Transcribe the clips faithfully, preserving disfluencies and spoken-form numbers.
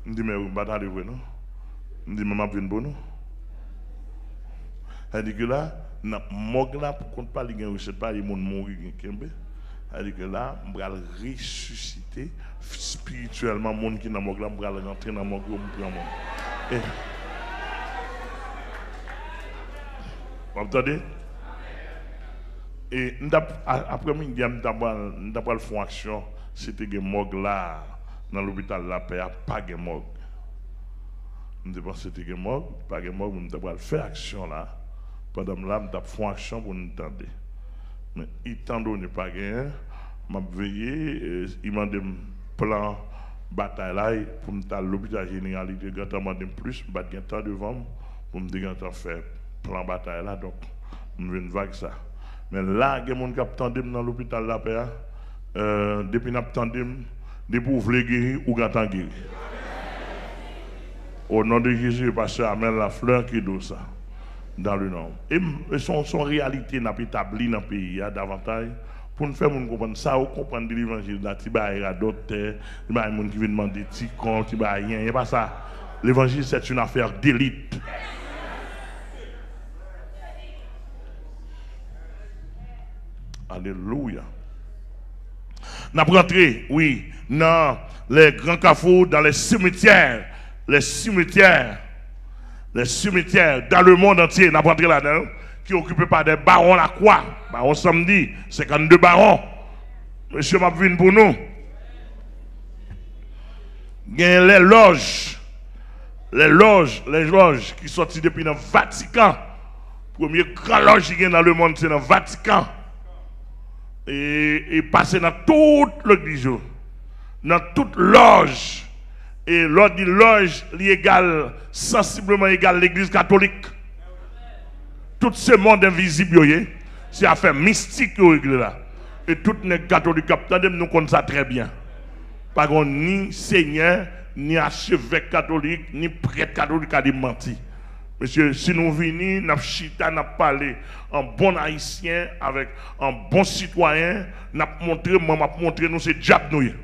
M di, "Mè, wi, m pa t ale vre, non." M di, "Mè, m ap vin pou nou." Sa di ke la, nan mòg la, pou kont pa li gen resèt pa li, moun mouri gen kenbe. Sa di ke la, m pral resisite espirityèlman moun ki nan mòg la, m pral rantre nan mòg yo, m pran moun. E, w ap tande? E m t ap, a- aprè midi a, m t ap pral, m t ap pral fè yon aksyon, si te gen mòg la, nan lopital Lapè a, pa gen mòg. M te panse te gen mòg, pa gen mòg, men m t ap pral fè aksyon la. Pandan m la, m t ap fè yon aksyon pou n tande. Men, etandone pa genyen, m ap veye, e, li mande m plan batay la, e pou m t al lopital jeneral, li te gentan mande m plis, m pa t gen tan devan m pou m te gentan fè plan batay la, donk, m vin vag sa. Men la, gen moun k ap tande m nan lopital Lapè a, e, depi n ap tande m, depi w vle geri, ou gentan geri. O non de Jezi, pastè Amel Lafleur ki di w sa. Dans le nom. E m- e se yon, se yon reyalite n ap etabli nan peyi a davantaj pou n fè moun konprann sa yo konprann de levanjil la, ti bagay radòt, ti bagay moun ki vin mande ti kon, ti bagay yenyen, pa sa. Levanjil, c'est une affaire d'élite. Alelouya. N ap rantre, wi, nan les grands carrefours, dans les cimetières, les cimetières, les cimetières dans le monde entier, n ap rantre ladan, wi, ki okipe pa de bawon lakwa, bawon sanmdi, senkannde bawon. Mesye, m ap vin pou nou. Gen lè lòj, lè lòj, lè lòj ki sòti depi nan Vatikan. Premye gran lòj ki gen nan lemonn se nan Vatikan. E, e pase nan tout legliz yo, nan tout lòj. E lè w di lòj, li egal, sansibleman egal legliz katolik. Tout se mond envizib yo ye. Se afè mistik yo regle la. E tout nèg katolik k ap tande m, nou konn sa trè byen. Pa gen ni senyè, ni achevèk katolik, ni prèt katolik ka di m manti. Mesye, si nou vini, n ap chita, n ap pale an bon ayisyen, avèk an bon sitwayen, n ap montre, mwen m ap montre nou se dyab nou ye.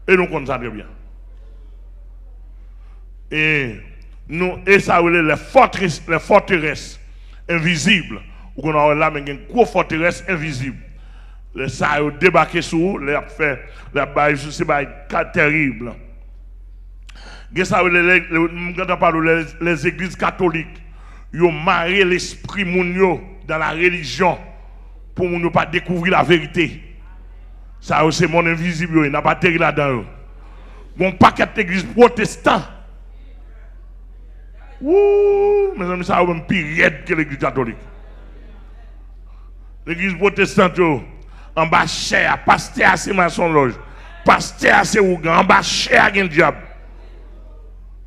E nou konn sa trè byen. E nou, e sa yo rele les forteresses, les forteresses invisibles. Ou konn wè la, men gen gwo fòterès envizib. Lè sa yo debake sou ou, lè y ap fè, lè y ap bay sou, se bay ka terib. Gen sa yo rele, lè, lè, m gentan pale w, les, les églises catholiques. Yo mare lespri moun yo dans la religion pou moun yo pa dekouvri laverite. Sa yo se mond envizib yo ye, n ap ateri ladan yo. Gon pakèt legliz pwotestan. Wou, mezanmi, sa yo menm pi rèd ke legliz katolik. Legliz pwotestan yo, anba chè a, pastè a se masonlòj, pastè a se ougan, anba chè a gen dyab.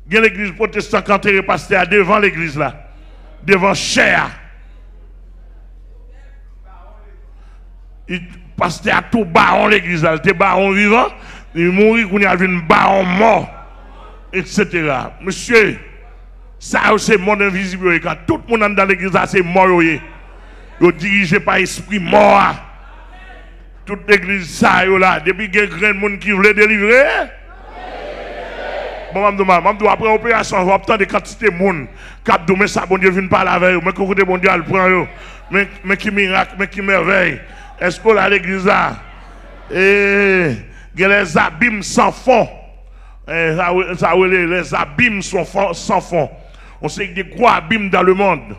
Gen legliz pwotestan k antere pastè a devan legliz la, devan chè a. Li, pastè a tou bawon legliz la, li te bawon vivan, li mouri, kounye a l vin bawon mò, etsetera. Mesye, sa yo se mond envizib yo ye. Kan tout moun anndan legliz la se mò yo ye. Yo dirije pa espri mò a. Tout legliz sa yo la, depi gen grenn moun ki vle delivre, bon, m ap di w, m ap di w, apre operasyon an, w ap tande kantite moun k ap di w, "Men sa Bondye vin pale avè yo, men ki kote Bondye al pran yo, men, men ki mirak, men ki mèvèy." Èske w la legliz la? E, gen les abîmes sans fond. E, sa, sa rele les abîmes sans fond, sans fond. On seri de gwo abim dans le monde.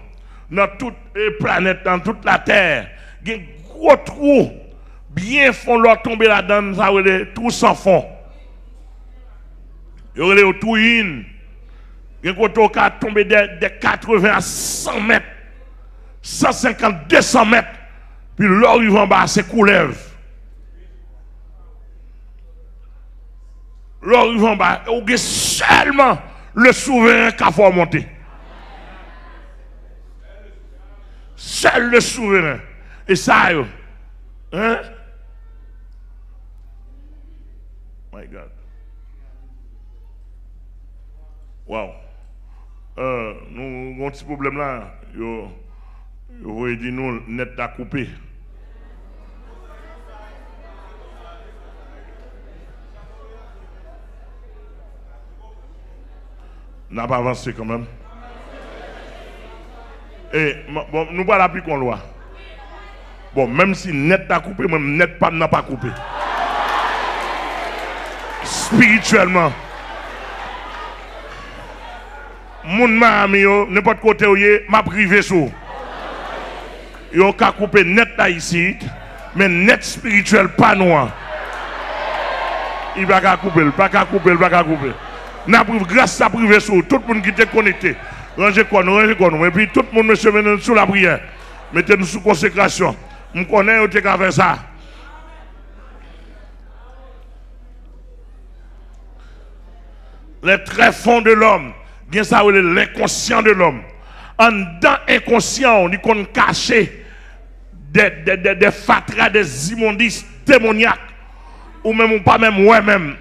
Nan tout, e, planèt, nan tout latè, gen gwo twou byen fon, lè w tonbe ladan l, sa rele twou san fon. Yo rele yo twou yin. Gen kote w ka tonbe de, de katreven a san mèt, san senkant, de san mèt. Pi lè w rive anba a, se koulèv. Lè w rive anba a, ou gen sèlman le souveren ka fè w monte. Sèl le souveren. E sa yo. Hein? My God. Wow. Euh, nou gen yon ti pwoblèm la. Yo, yo voye di nou nèt la koupe. N ap avanse kanmenm. E, m- bon, nou pral aplike yon lwa. Bon, menm si nèt la koupe, mwen, nèt pa m nan pa koupe. Espirityèlman. Moun Miami yo, nenpòt kote w ye, m ap rive sou ou. Yo ka koupe nèt la isit, men nèt espirityèl pa nou an, li pa ka koupe l, pa ka koupe l, pa ka koupe l. N ap rive, gras ap rive sou ou. Tout moun ki te konekte, ranje kò nou, ranje kò nou. Epi tout moun, mesye, mennen nou sou lapriyè. Mete nou sou konsekrasyon. M konnen yo te ka fè sa. Les tréfonds de l'homme, gen sa yo rele lenkonsyan de lòm. Anndan enkonsyan w, li konn kache de, de, de, de fatra, de zimondis demonyak. Ou menm, ou pa menm wè menm.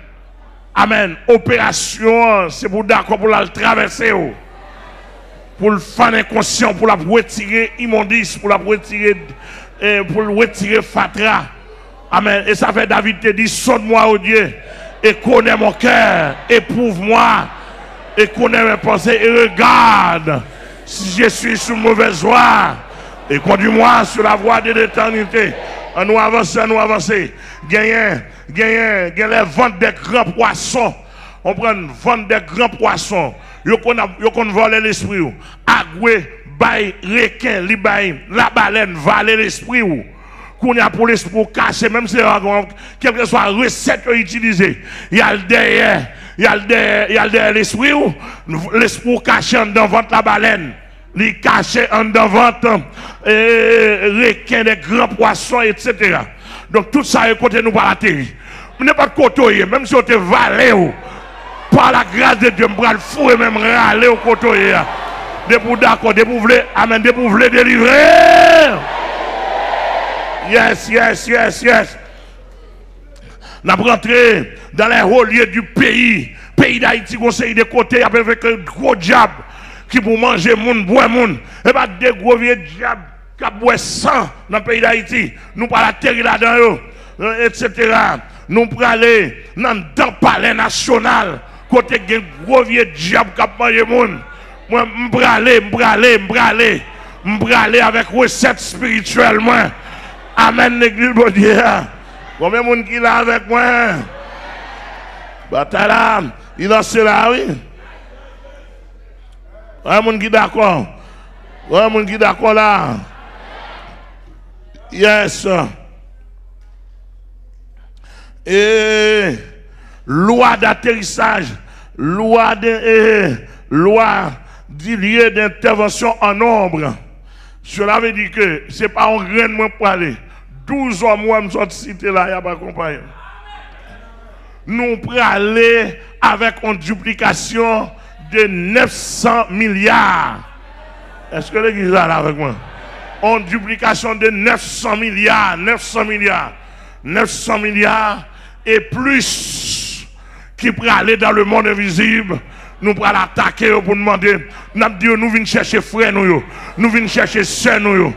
Amèn. Operasyon an, se pou w dakò pou l al travèse w. Pou l fann enkonsyan w, pou l ap retire imondis, pou l ap retire, eh, pou l retire fatra. Amèn. E sa fè David te di, sonde-moi, ô Dieu, et connais mon cœur, éprouve-moi, et connais mes pensées, et regarde si je suis sur mauvaise voie, et conduis-moi sur la voie de l'éternité. Ann nou avanse, ann nou avanse. Genyen, genyen, gen les ventres des grands poissons. On pran vant de gran pwason. Yo konn ap- yo konn vòlè lespri w. Agwe bay reken, li bay labalèn vale lespri w. Kounye a pou lespri w kache, menm si se yon, kèlkeswa resèt yo itilize, y al dèyè, y al dèyè, y al dèyè lespri w, lespri w kache anndan vant labalèn. Li kache anndan vant, e, reken, de gran pwason, etsetera. Donk, tout sa yo kote nou pral ateri. Nenpòt kote w ye, menm si yo te vale w, par la grâce de Dieu, m pral foure men m rale w kote w ye a. Depi w dakò, depi w vle, amèn, depi w vle delivre. Yes, yes, yes, yes. N ap rantre dans les hauts lieux du pays. Peyi Dayiti, gon seri de kote, y ap evokye gwo dyab ki pou manje moun, bwè moun. E pa de gwo vye dyab k ap bwè san nan peyi Dayiti. Nou pral ateri ladan yo, etsetera. Nou prale nan anndan palè nasyonal, kote gen gwo vye dyab k ap manje moun. Mwen, m prale, m prale, m prale. M prale avèk resèt espirityèl mwen. Amèn, legliz Bondye a. Konbyen moun ki la avèk mwen? Batay la, li lanse la, wi. Konbyen moun ki dakò? Konbyen moun ki dakò la? Yes. E lwa d'aterisaj, lwa de, e, lwa di lye dentèvansyon an nonb. Sela vle di ke se pa yon grenn mwen prale. Douz òm ou wè m sot site la, y ap akonpaye m. Nou prale avèk yon diplikasyon de nèf san milya. Èske legliz la la avèk mwen? Yon diplikasyon de nèf san milya, nèf san milya, nèf san milya e plis ki prale dans le monde invisible. Nou pral atake yo pou n mande. N ap di yo, nou vin chèche frè nou yo. Nou vin chèche sè nou yo.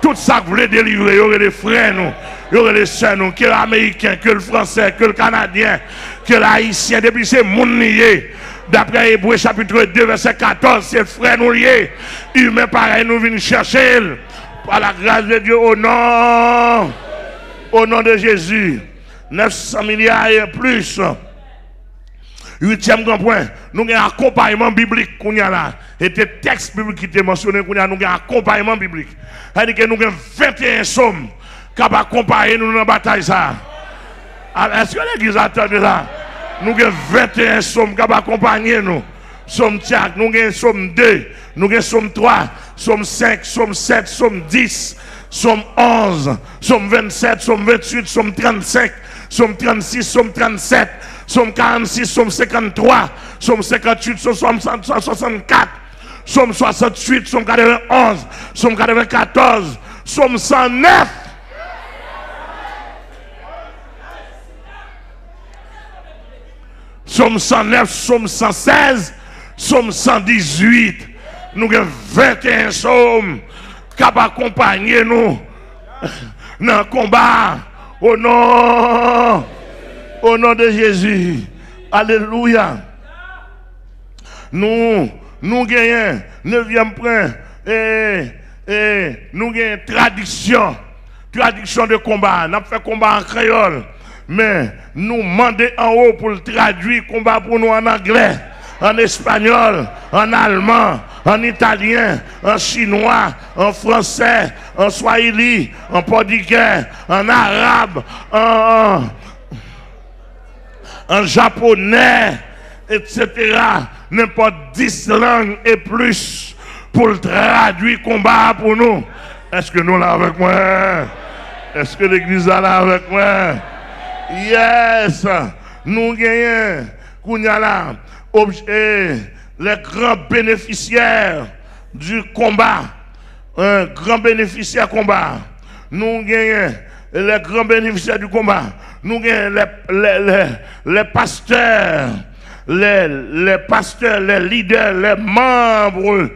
Tout sa k vle delivre, yo rele frè nou. Yo rele sè nou. Ke l ameriken, ke l fransè, ke l kanadyen, ke l ayisyen. Depi se moun li ye, daprè Ebre chapit de, vèsè katòz, se frè nou l ye. Imen parèy nou vin chèche l. Par la grâce de Dieu, au nom, au nom de Jésus. Nèf san milya e plis. Uityèm gran pwen, nou gen akonpayman biblik kounye a la. E te tèks biblik ki te mansyone, kounye a nou gen akonpayman biblik. Sa vle di ke nou gen venteyen sòm k ap akonpaye nou nan batay sa a. A, èske legliz la tande sa? Nou gen venteyen sòm k ap akonpaye nou. Sòm tyak, nou gen sòm de, nou gen sòm twa, sòm senk, sòm sèt, sòm dis, sòm onz, sòm vennsèt, sòm venntuit, sòm trannsenk, sòm trannsis, sòm trannsèt, sòm karannsis, sòm senkanntwa, sòm senkantuit, sòm swasannkat, sòm swasanntuit, sòm katrevenonz, sòm katrevenkatòz, sòm san nèf. Sòm san nèf, sòm san sèz, sòm san dizuit. Nou gen venteyen sòm k ap akonpaye nou nan konba a. O non, o non de Jezi. Alelouya. Nou, nou genyen, nevyèm pwen, e, e, nou genyen tradiksyon, tradiksyon de konba. N ap fè konba an kreyòl, men nou mande anwo pou l tradui konba pou nou an anglè, an espanyòl, an alman, an italyen, an chinwa, an fransè, an swahili, an pòtigè, an arab, an, an, an japonè, etsetera, nenpòt dis lang e plis, pou l tradui konba a pou nou. Èske nou la avèk mwen? Èske legliz la la avèk mwen? Yes! Nou genyen kounye a la, obj-, eh, les grands bénéficiaires du combat. Un grand bénéficiaire konba. Nou genyen les grands bénéficiaires du combat. Nou genyen les, les, les, les pasteurs, les, les pasteurs, les leaders, les membres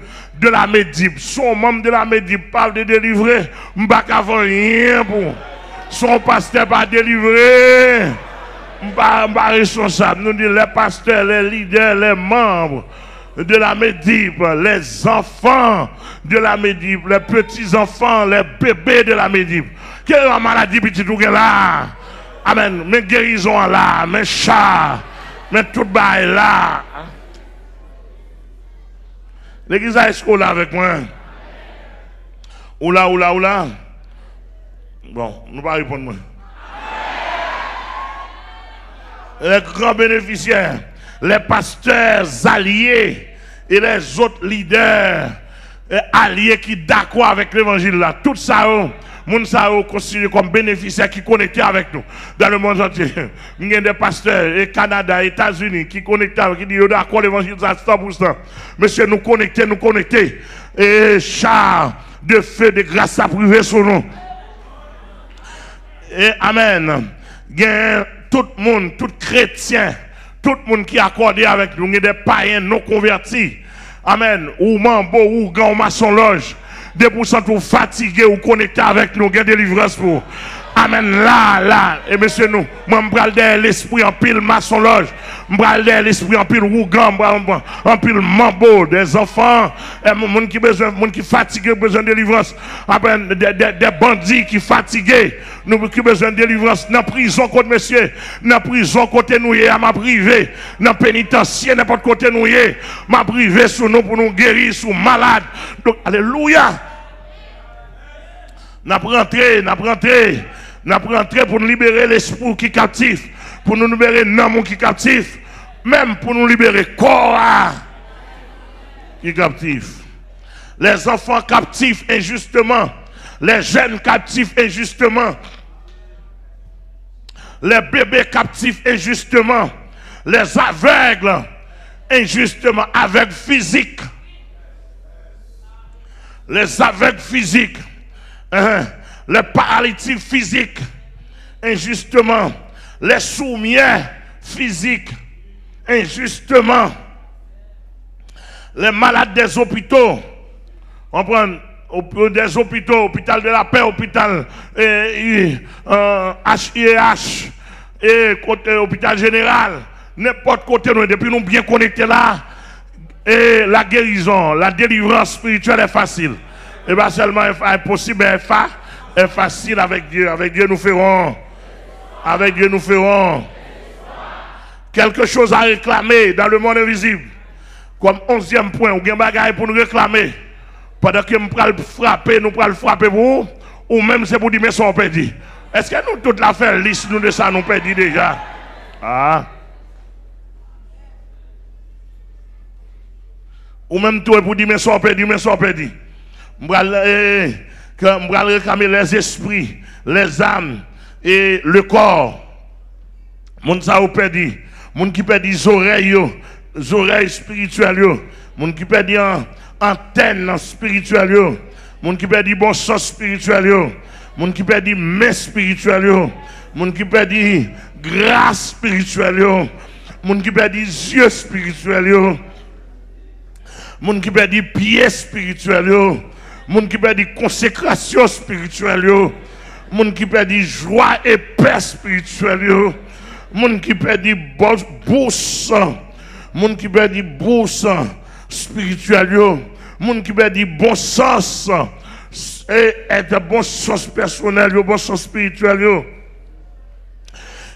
de la Medib. Si w manm de la Medib pa vle delivre, m pa ka fè anyen pou ou. Si w pastè pa delivre, m pa, m pa responsab. Nou di les pasteurs, les leaders, les membres de la Medib, les enfants de la Medib, les petits enfants, les bébés de la Medib. Ki maladi pitit ou gen la? Amèn. Men gerizon an la, men cha, men tout bagay la. Legliz la, èske w la avèk mwen? Ou la, ou la, ou la? Bon, nou pa reponn mwen. Les grands bénéficiaires, les pasteurs alliés et les autres leaders, eh, alye ki dakò avèk levanjil la. Tout sa yo, moun sa yo konsidere kòm benefisyè ki konekte avèk nou dans le monde entier. M gen de pastè e Kanada, Etazini ki konekte avèk, ki di yo dakò levanjil sa san pou san. Mesye, nou konekte, nou konekte. E cha de fe de gras ap rive sou nou. E amèn. Gen tout moun, tout kretyen, tout moun ki akòde avèk nou, gen de payen non konvèti. Amèn. Ou manbo, ougan, ou masonlòj. Depi w santi w fatige, ou konekte avèk nou, gen delivrans pou ou. Amèn. La, la. E mesye, nou, mwen, m pral dèyè lespri anpil masonlòj. M pral dèyè lespri anpil ougan, m pral, m pral, anpil manbo, de zanfan, e, moun, moun ki bezwen, moun ki fatige, bezwen delivrans. Amèn. De, de, de bandi ki fatige, nou ki bezwen delivrans nan prizon kot mesye, nan prizon kote nou ye a, m ap rive, nan penitansye, nenpòt kote nou ye, m ap rive sou nou pou nou geri, si w malad. Donk, alelouya! N ap rantre, n ap rantre, n ap rantre pou n libere lespri w ki kaptif, pou nou libere nanm ou ki kaptif, menm pou nou libere kò a ki kaptif. Les enfants captifs injustement, les jeunes captifs injustement, les bébés captifs injustement, les aveugles injustement, avèg fizik, les aveugles physiques, hein, les paralytiques physiques injustement, les sourds-muets physiques injustement, les malades des hôpitaux, konprann, op-, des hôpitaux, Hôpital de la Paix, Hôpital, eh, eh, H I E H, e kote, Hôpital Général, nenpòt kote nou ye, depi nou byen konekte la, e la guérison, la délivrance spirituelle est facile. E pa sèlman e fa-, e posib, e fa-, e fasil avèk Dye. Avec Dieu, nous ferons. Avec Dieu, nous ferons. Quelque chose à réclamer dans le monde invisible. Kòm onzyèm pwen, ou gen bagay pou n reklame. Pandan ke m pral frape, nou pral frape pou ou, ou menm se pou di men sa w pèdi. Èske nou tout la fè lis nou de sa nou pèdi deja? Ah. Ou menm tou, e pou di men sa w pèdi, men sa w pèdi. M pral, eh, ke m pral reklame les esprits, les âmes et le corps. Moun sa yo pèdi. Moun ki pèdi zòrèy yo, zòrèy espirityèl yo. Moun ki pèdi an, antèn espirityèl yo. Moun ki pèdi bon sans espirityèl yo. Moun ki pèdi men espirityèl yo. Moun ki pèdi gras espirityèl yo. Moun ki pèdi zye espirityèl yo. Moun ki pèdi pye espirityèl yo. Moun ki pèdi konsekrasyon espirityèl yo. Moun ki pèdi jwa e pè espirityèl yo. Moun ki pèdi bò-, bous Moun ki pèdi bon sans espirityèl yo, moun ki pèdi bon sans, e, e, bon sans pèsonèl yo, bon sans espirityèl yo.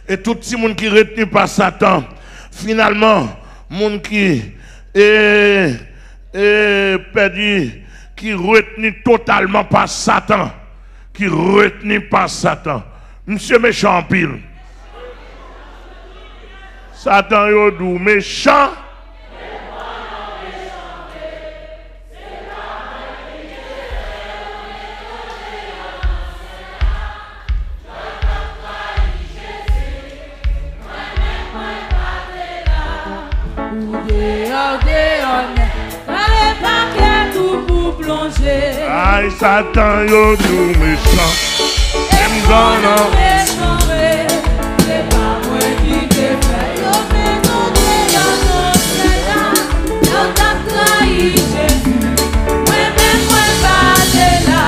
E tout timoun ki retni pa Satan, finalman, moun ki, e, e, pèdi, ki retni totalman pa Satan, ki retni pa Satan. Misye mechan anpil. Satan yo di w mechan. Ou deyò, deyò nèt. Pale pakèt ou pou plonje. Ay, Satan, yo di w mechan. E m konnen w mechan vre. Se pa mwen ki te fè yo mete w deyò nan syèl la. Lè w t ap trayi Jezi, mwen menm mwen pa te la.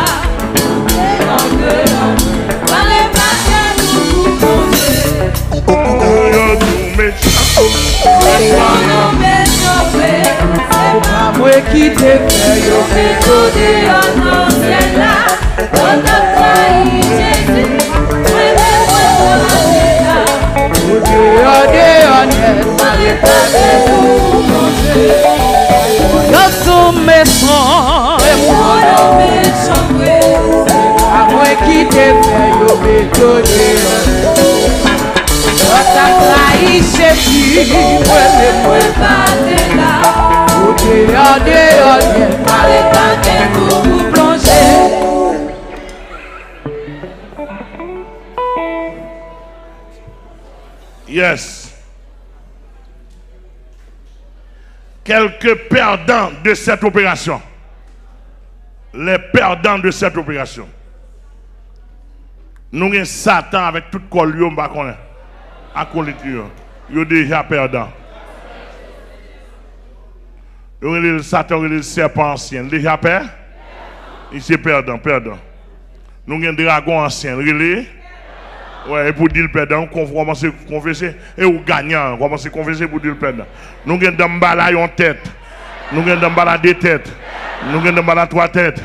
Ou deyò, deyò nèt. Pale pakèt ou pou plonje. Yo di w mechan. Yo di w mechan vre. Se pa mwen ki te fè yo mete w deyò nan syèl la. Yo t ap trayi Jezi. Mwen menm mwen pa te la. Ou deyò, deyò nèt. Mwen pa te pou Bondye. Yo di w mechan. Yo di w mechan vre. Se pa mwen ki te fè yo mete w deyò. Yo t ap trayi Jezi, mwen menm mwen pa te la. Ou deyò, deyò nèt. Pale pakèt ou pou plonje. Yes. Quelques perdants de cette opération. Les perdants de cette opération. Nou gen Satan avèk tout kò l yo, m pa konnen. Akolit li yo. Yo deja pèdan. Yo rele l Satan, yo rele l sèpan ansyen. L deja pè? Li se pèdan, pèdan. Nou gen dragon ansyen, l rele? Wè, e pou di l pèdan, ou konf-, kòmanse konfese, e ou ganyan, kòmanse konfese pou di l pèdan. Nou gen danmbala yon tèt. Nou gen danmbala de tèt. Nou gen danmbala twa tèt.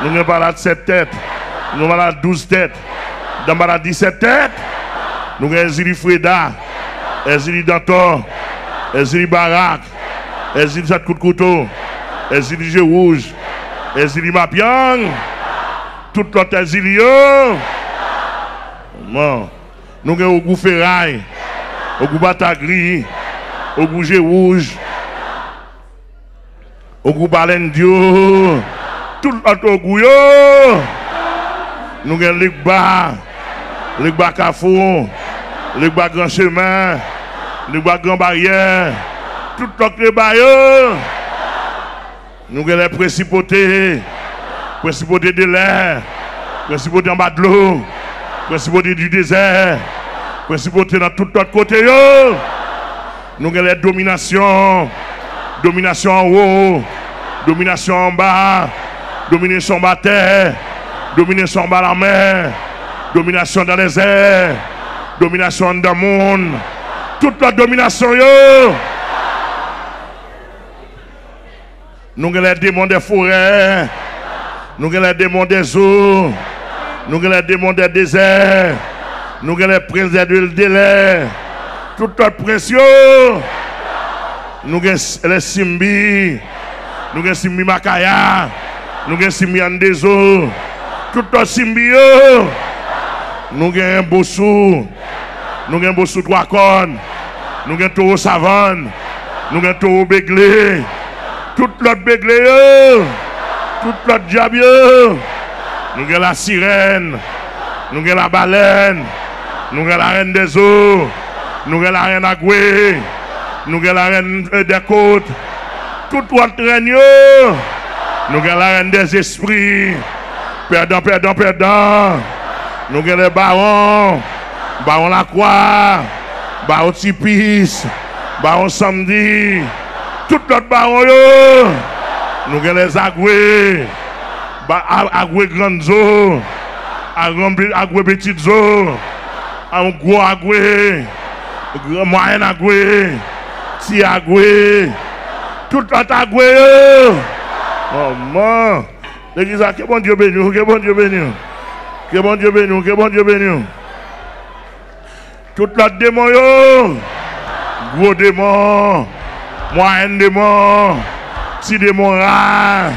Nou gen danmbala sèt tèt. Nou gen danmbala douz tèt. Danmbala disèt tèt. Nou gen Èzili Freda. Èzili Dantò. Èzili Barak. Èzili Sèt Kout Kouto. Èzili Je Wouj. Èzili Mapyang. Tout lòt Èzili yo. Bon. Nou gen Ogou Feray, Ogou Batagri, Ogou Je Wouj, Ogou Balendyo, tout lòt Ogou yo. Nou gen Legba, Legba Kafou, Legba Gran Chemen, Legba Gran Baryè, tout lòt Legba yo. Nou gen lè presipote, presipote de lè, presipote anba dlo, presipote di dezè, presipote nan tout lòt kote yo. Nou gen lè dominasyon, dominasyon anwo, dominasyon anba, dominasyon anba tè, dominasyon anba lanmè, dominasyon dan lèzè, dominasyon anndan moun, tout lòt dominasyon yo. Nou gen lè demon dè forè. Nou gen lè demon dè zo. Nou gen lè demon dè dezè. Nou gen lè prens dè de, de lè. Tout lòt prens yo. Nou gen s-, lè simbi. Nou gen simbi makaya. Nou gen simbi anndezo. Tout lòt simbi yo. Nou gen bosou. Nou gen bosou twa kòn. Nou gen towo savann. Nou gen towo begle. Tout lòt begle yo. Tout lòt dyab yo. Nou gen lasirèn. Nou gen labalèn. Nou gen larèn dèzo. Nou gen larèn agwe. Nou gen larèn, e, dèkot. Tout lòt rèn yo. Nou gen larèn dèzespri. Pèdan, pèdan, pèdan. Nou gen lè bawon. Bawon Lakwa. Bawon Tipis. Bawon Sanmdi. Tout lòt bawon yo. Nou gen lè zagwe. Ba-, a-, agwe grann zo. Agwe, agwe pitit zo. Agwe gwo agwe. Gwo, mwayèn agwe. Ti agwe. Tout lòt agwe yo. Manman. Legliz la, ke Bondye beni w, ke Bondye beni w. Ke Bondye beni w, ke Bondye beni w. Tout lòt demon yo. Gwo demon. Mwayèn demon. Ti demon ra.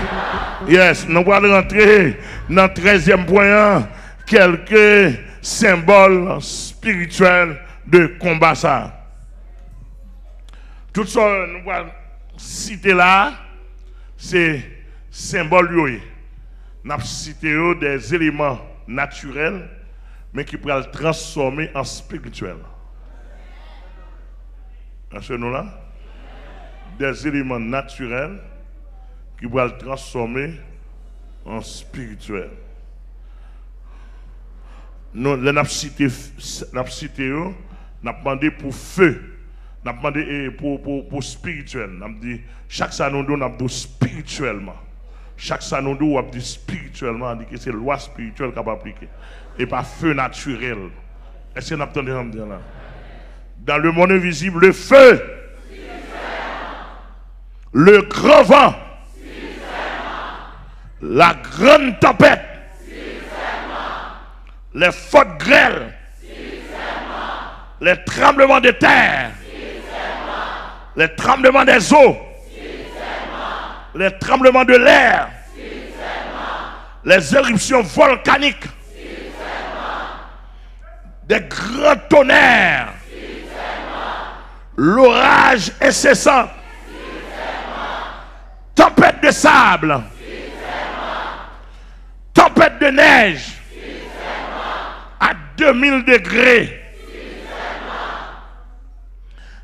Yes, nou pral rantre nan trèzyèm pwen an. Kèlke senbòl espirityèl de konba sa. Tout sa nou pral site la a, se senbòl yo ye. N ap site yo, des éléments naturels, men ki pral transfòme an espirityèl. Èske nou la? Des éléments naturels ki pral transfòme an espirityèl. Nou, lè n ap site, n ap site yo, n ap mande pou fe. N ap mande, e, pou, pou, pou espirityèl. N ap di, chak sa nou di w, n ap di w espirityèlman. Chak sa nou di w, w ap di espirityèlman, di ke se lwa espirityèl k ap aplike. E pa fe natirèl. Èske n ap tande sa m di an la? Dans le monde invisible, le feu, le grand vent, la grande tempête, les fortes grêles, les tremblements de terre, les tremblements des eaux, les tremblements de l'air, les éruptions volcaniques, des grands tonnerres, l'orage incessant, tempête de sable, tempête de neige à deux mille degrés,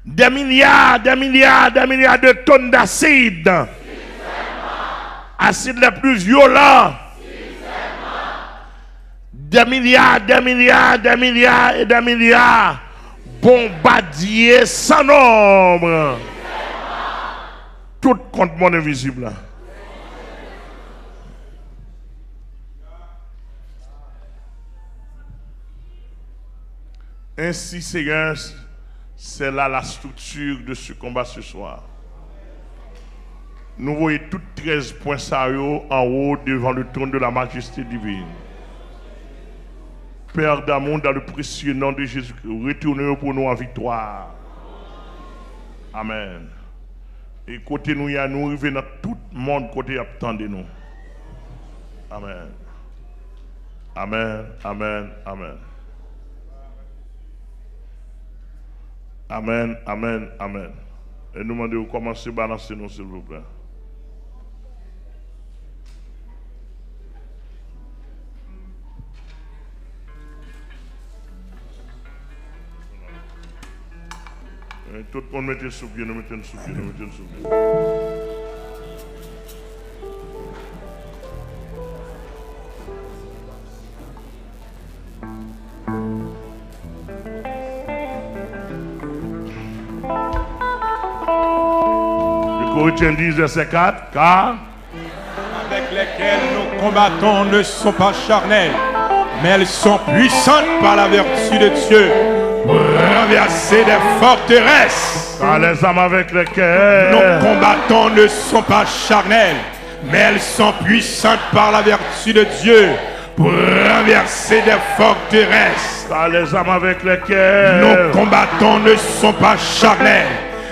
des milliards, des milliards, des milliards de tonnes d'acide, acide les plus violents, des milliards, des milliards, des milliards et des milliards, bombardé sans nombre. Tout kont mond envizib la. Ainsi, Seigneur, c'est là la structure de ce combat ce soir. Nou voye tout trèz pwen sa yo anwo devan le trône de la majesté divine. Père d'amour, dans le précieux nom de Jésus-Christ, retounen yo pou nou an viktwa. Amèn. E kote nou ye a, nou rive nan tout mond kote y ap tande nou. Amèn. Amèn, amèn, amèn. Amèn, amèn, amèn. E nou mande w kòmanse balanse nou, silvouplè. Eh, tout moun mete sou pye nou, mete n sou pye nou, mete n sou pye nou. Corinthiens dix, verset quatre, car avec lesquelles nous combattons ne sont pas charnelles, mais elles sont puissantes par la vertu de Dieu pour renverser des forteresses. Car les armes avec lesquelles nous combattons ne sont pas charnelles, mais elles sont puissantes par la vertu de Dieu pour renverser des forteresses. Car les armes avec lesquelles nous combattons ne sont pas charnelles,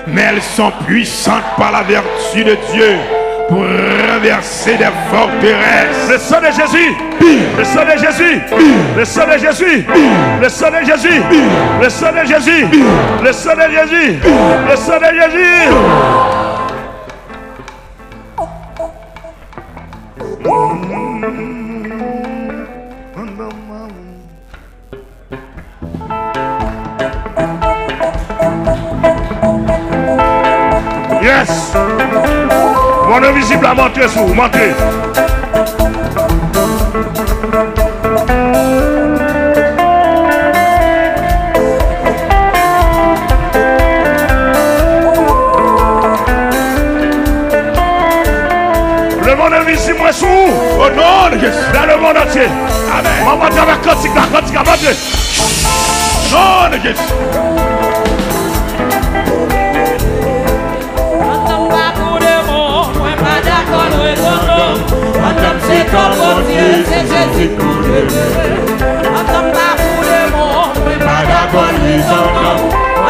mais elles sont puissantes par la vertu de Dieu pour renverser des forteresses. Le sang de Jésus. Le sang de Jésus. Le sang de Jésus. Le sang de Jésus. Le sang de Jésus. Le sang de Jésus. Le sang de Jésus. Yes! Mond envizib la monte sou ou, monte. Le monde invisible, mwen sou ou. Au nom de Jésus. Dans le monde entier. Amen. Mwen monte avèk kantik la, kantik la, monte. Au nom de Jésus. Tan Bondye, se Jezi pou leve. Antanm pa pou demon, mwen pa dakò li zandan.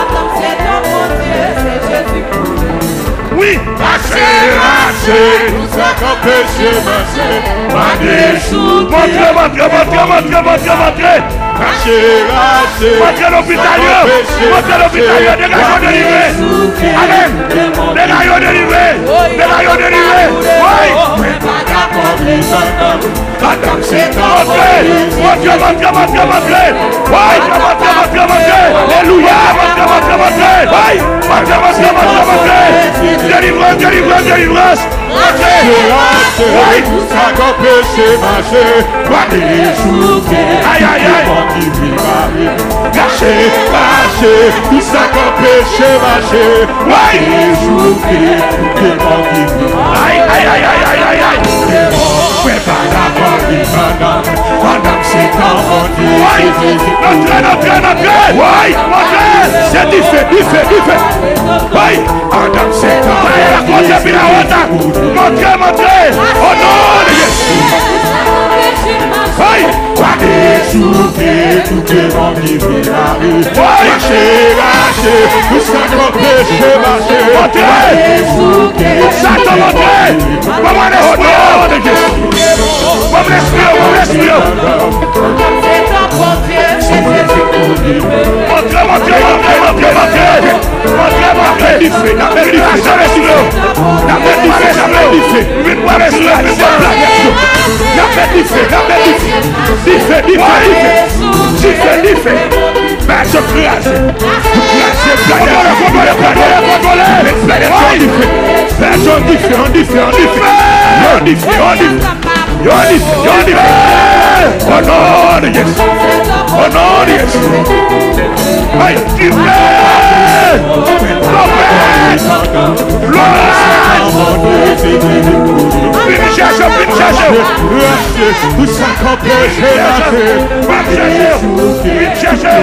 Antanm se tan Bondye, se Jezi pou leve. Wi, rache, rache, tout sa k anpeche mache, pa dechouke. Montre, montre, montre, montre, montre, montre. Rache, rache. Montre lopital yo. Montre lopital yo. Nèg yo delivre. Amen. Nèg yo delivre. Nèg yo delivre. Wi. Mwen pa dakò li zandan. Montre. Montre, montre, montre, montre. Wi. Montre, montre, montre, montre. Alelouya. Montre, montre, montre. Wi. Montre, montre, montre, montre. Delivrans, delivrans, delivrans. Rache, rache, tout sa k anpeche mache, pa dechouke. Ay, ay, ay. Tout demon ki vin bare. Rache, rache, tout sa k anpeche mache, pa dechouke. Tout demon ki vin bare. Ay, ay, ay, ay, ay, ay, ay. Mwen pa dakò li zandan. Pandan m se tan Bondye, se Jezi. Antre, antre, antre. Wi, antre. Se dife, dife, dife. Wi. Pandan m se tan Bondye, se Jezi. Montre, montre. O non de Jezi. Wi. Pa dechouke, tout demon ki vin bare. Wi. Rache, rache, tout sa k anpeche mache. Montre. Pa dechouke. Sa k anpeche. Kòmande o non de Jezi. Ban m lespri yo, ban m lespri yo. Montre, montre, montre, montre, montre. Montre, montre. N ap met dife, n ap met dife, n ap met dife. N ap met dife, n ap met dife. Vin pran lespri yo, vin pran planèt yo. N ap met dife, n ap met dife. Dife, dife, dife. Dife, dife. Bèl kraze. Kraze, planèt. Kontwole, kontwole, kontwole, kontwole. Met planèt yo an dife. Planèt yo an dife, an dife, an dife. An dife, an dife. Yo an dife, yo an dife. O non de Jezi. O non de Jezi. Ay, dife. Twonpèt. Glwa. Vin chèche, vin chèche. Rache tout sa k anpeche mache. Vin chèche, vin chèche,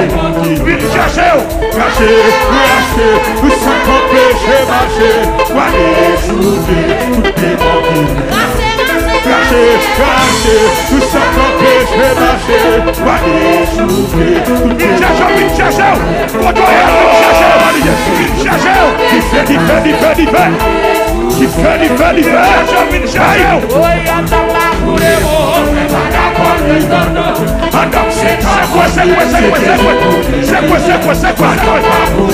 vin chèche. Rache, rache, tout sa k anpeche mache, pa dechouke, tout demon ki vin. Rache, rache, tout sa k anpeche mache, pa dechouke, tout demon ki vin. Vin chèche, vin chèche. Kote w ye, vin chèche. Vin chèche. Dife, dife, dife, dife. Dife, dife, dife. Vin chèche, vin chèche. Ay. Andan m se tan Bondye, se Jezi pou li. Sekwe, sekwe, sekwe, sekwe.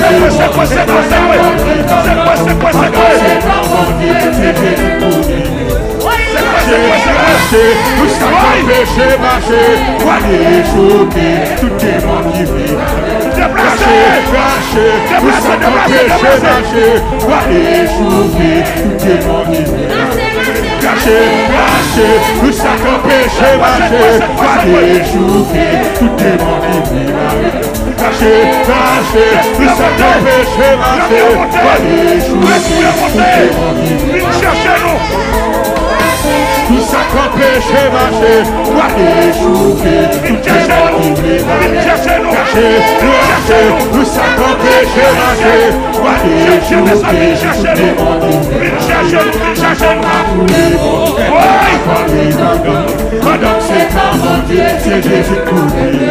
Sekwe, sekwe, sekwe, sekwe. Sekwe, sekwe, sekwe. Sekwe, sekwe, sekwe. Rache, rache, tout sa k anpeche mache, pa dechouke, tout demon ki vin. Rache, rache, tout sa k anpeche mache, pa dechouke, tout demon ki vin. Rache, rache, tout sa k anpeche mache, pa dechouke, tout demon ki vin. Rache, rache, tout sa k anpeche mache, pa dechouke, tout demon ki vin. Vin chèche nou. Tout sa k anpeche mache, pa dechouke, tout demon ki vin. Vin chèche nou. Rache, rache, tout sa k anpeche mache, pa dechouke, tout demon ki vin. Vin chèche nou, vin chèche nou. Wi. Pandan m se tan Bondye, se Jezi k pou li.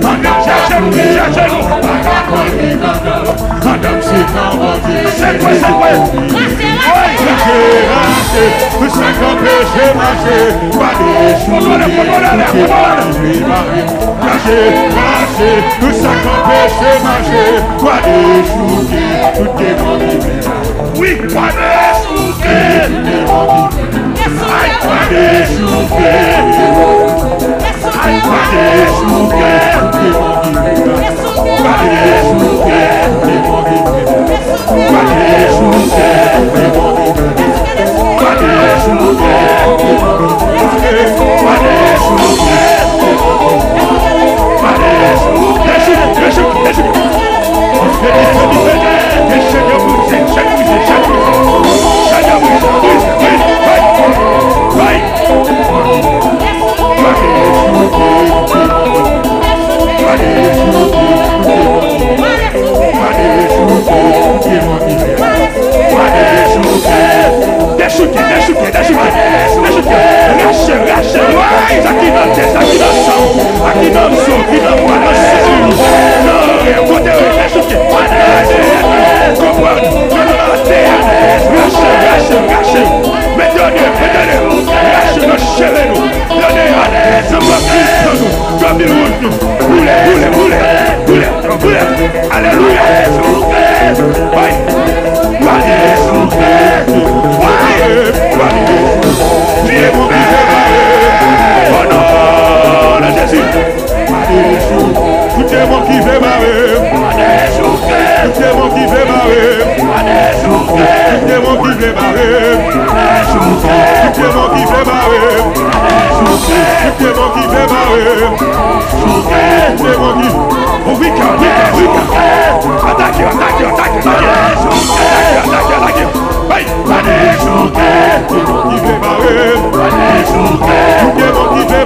Pandan m chèche nou, vin chèche nou. Pandan m se tan Bondye, se Jezi k pou li. Rache, rache, tout sa k anpeche mache, pa dechouke, tout demon ki vin bare. Rache, rache, tout sa k anpeche mache, pa dechouke, tout demon ki vin bare. Wi, pa dechouke, tout demon ki vin bare. Ay, pa dechouke. Ay, pa dechouke, tout demon ki vin bare. Pa dechouke, tout demon ki vin bare. Pa dechouke, tout demon ki vin bare. Pa dechouke, tout demon ki vin bare. Pa dechouke, tout demon ki vin bare. Pa dechouke, dechouke, dechouke. Dechouke, dechouke, dechouke, dechouke, dechouke, rache, rache. Alelouya. Alelouya. Alelouya. Alelouya. Alelouya. O non de Jezi. Tout demon ki vle mare m. Tout demon ki vle mare m. Tout demon ki vle mare m. Tout demon ki vle mare m. Tout demon ki vle mare m. Tout demon ki... Wika, wika, wika. Atake, atake, atake, atake. Atake, atake, atake. Bay. Tout demon ki vle mare m. Tout demon ki vle mare m.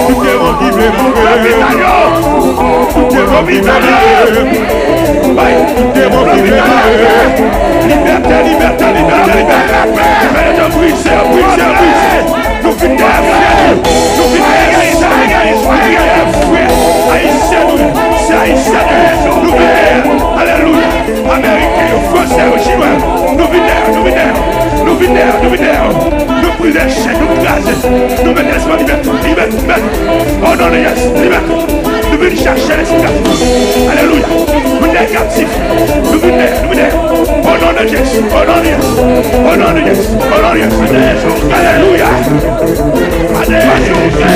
Tout demon ki vle mare m. Tout demon ki vle mare m. Tout demon ki vle mare m. Libète, libète, libète, libète. Libète, brize, brize, brize. Nou vin dèyè frè nou. Nou vin dèyè sè nou. Nou vin dèyè frè ayisyen nou. Sè ayisyen nou. Nou vin dèyè. Alelouya. Ameriken yo, fransè yo, chinwa yo. Nou vin dèyè, nou vin dèyè. Nou vin dèyè, nou vin dèyè. Nou brize chèn, nou kraze. Nou mete lespri libète, libète, libète. O non de Jezi, libète. Nou vin chache lespri kaptif. Alelouya. Nou dèyè kaptif. Nou vin dèyè, nou vin dèyè. O non de Jezi, o non de Jezi, o non de Jezi, o non de Jezi. Alelouya. Alelouya.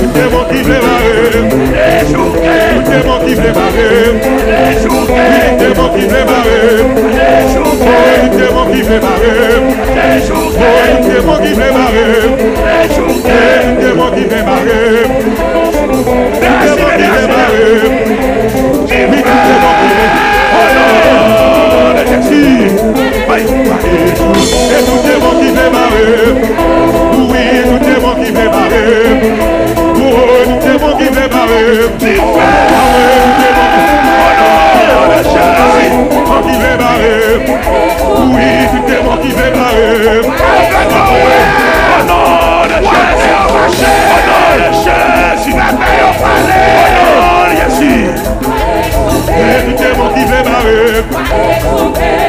Tout demon ki vle mare m. Tout demon ki vle mare m. Tout demon ki vle mare m. Tout demon ki vle mare m. Tout demon ki vle mare m. Tout demon ki vle mare m. Tout demon ki vle mare m. Wi, tout demon ki vle. O non de Jezi. Bay. E tout demon ki vle mare m. Wi, tout demon ki vle mare m. Wi, tout demon ki vle mare m. Amen, tout demon ki... O non de Jezi. Ki vle mare m. Wi, tout demon ki vle mare m. O non de Jezi. O non de Jezi. O non de Jezi. E tout demon ki vle mare m.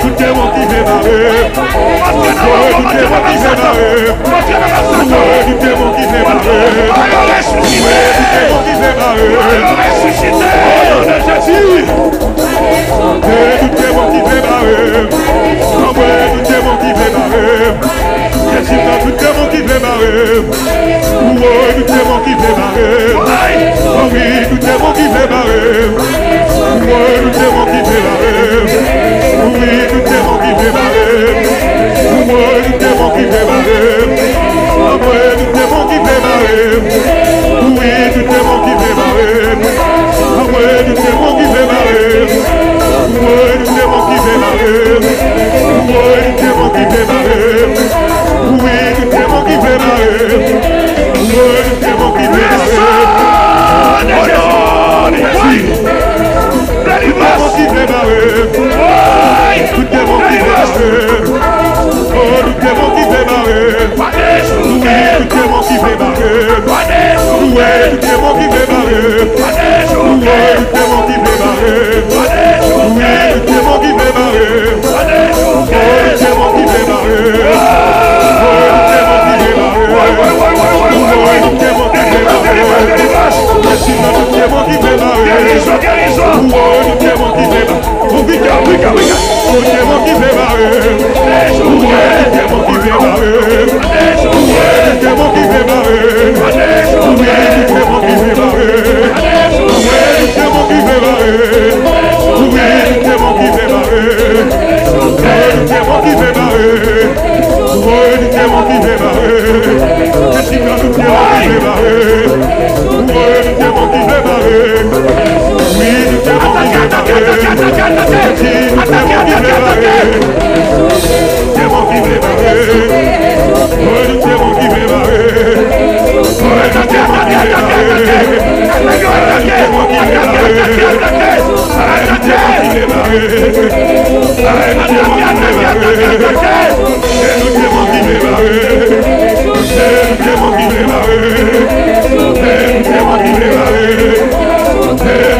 Tout demon ki vle mare m. Tout demon ki vle mare m. Tout demon ki vle mare m. Tout demon ki vle mare m. Tout demon ki vle mare m. Tout demon ki vle mare m. Jezi pran tout demon ki vle mare m. Woy, tout demon ki vle mare m. Wi, tout demon ki vle mare m. Woy, tout demon ki vle mare m. Wi, tout demon ki vle mare m. Woy, tout demon ki vle mare m. Woy, tout demon ki vle mare m. Wi, tout demon ki vle mare m. Woy, tout demon ki vle mare m. Woy, tout demon ki vle mare m. Woy, tout demon ki vle mare m. Wi, tout demon ki vle mare m. Wi, tout demon ki vle mare m. O non de Jezi. Tout demon ki vle mare m. Tout demon ki vle mare m. O, tout demon ki vle mare m. Wi, tout demon ki vle mare m. Wi, tout demon ki vle mare m. Wi, tout demon ki vle mare m. Wi, tout demon ki vle mare m. Wi, tout demon ki vle mare m. Wi, tout demon ki vle mare m. Wi, tout demon ki vle mare m. Wi, tout demon ki vle mare m. Wi, tout demon ki vle mare m. Wi, tout demon ki vle mare m. Wi, tout demon ki vle mare m. Wi, tout demon ki vle mare m. Wi, tout demon ki vle mare m. Wi, tout demon ki vle mare m. Wi, tout demon ki vle mare m. Wi, tout demon ki vle mare m. Wi, tout demon ki vle mare m. Jezi pran tout demon ki vle mare m. Wi, tout demon ki vle mare m. Wi, tout demon ki vle mare m. Jezi, tout demon ki vle mare m. Demon ki vle mare m. Wi, tout demon ki vle mare m. Wi, tout demon ki vle mare m. Wi, tout demon ki vle mare m. Ay, tout demon ki vle mare. Ay, tout demon ki vle mare. Ay, tout demon ki vle mare. Ay, tout demon ki vle mare. Ay, tout demon ki vle mare. Ay, tout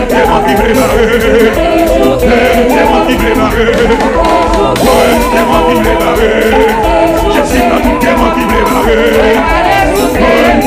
demon ki vle mare. Ay, tout demon ki vle mare. Ay, tout demon ki vle mare. Jezi, nan tout demon ki vle mare. Ay, tout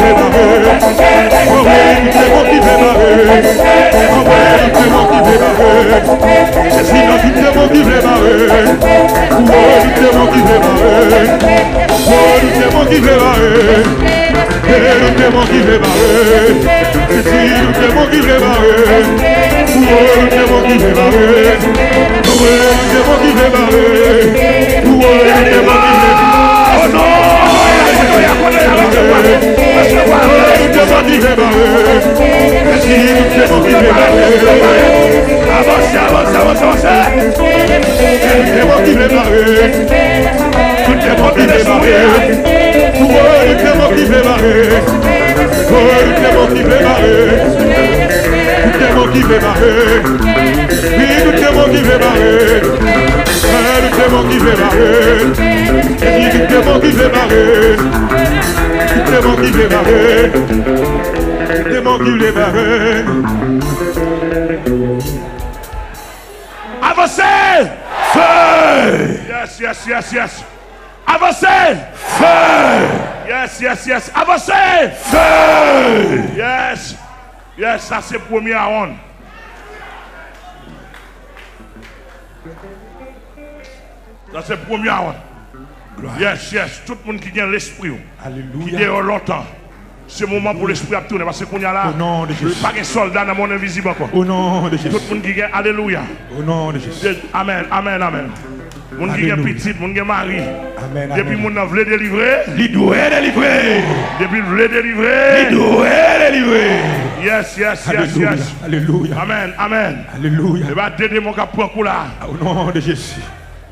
vle bare. Anmwey, tout demon ki vle bare. Anmwey, tout demon ki vle bare. Jezi, nan tout demon ki vle bare. Anmwey, tout demon ki vle bare. Anmwey, tout demon ki vle bare. Anmwey, tout demon ki vle bare. Jezi, tout demon ki vle bare. Anmwey, tout demon ki vle bare. Anmwey, tout demon ki vle bare. Anmwey, tout demon ki vle bare. Oh non! Anmwey, tout demon ki vle bare. Jezi, tout demon ki vle bare. Avanse, avanse, avanse, avanse. Tout demon ki vle bare. Tout demon ki vle bare. Anmwey, tout demon ki vle bare. Anmwey, tout demon ki vle bare. Tout demon ki vle bare. Wi, tout demon ki vle bare. Anmwey, tout demon ki vle bare. Jezi, tout demon ki vle bare. Tout demon ki vle bare. Tout demon ki vle bare. Avanse! Feu! Yes, yes, yes, yes. Avanse! Feu! Yes, yes, yes. Avanse! Feu! Yes. Yes, sa se premye Aawonn. Sa se premye Aawonn. Glwa. Yes, yes. Tout moun ki gen lespri w, ki Alelouya. Deyò lontan, se moman pou Alelouya. Lespri ap tounen. Paske kounye a la, O non de Jezi. Pa gen sòlda nan mond envizib ankò. O non de Jezi. Tout moun ki gen, alelouya. O non de Jezi. De-, amèn, amèn, amèn. Moun ki gen Alelouya. Pitit, moun gen mari. Amèn, amèn. Depi moun nan vle delivre, Li dwe delivre. Depi l vle delivre, Li dwe delivre. Yes, yes, yes, Alelouya. Yes. Alelouya. Amèn, amèn. Alelouya. E pa de demon k ap pran kou la. O non de Jezi.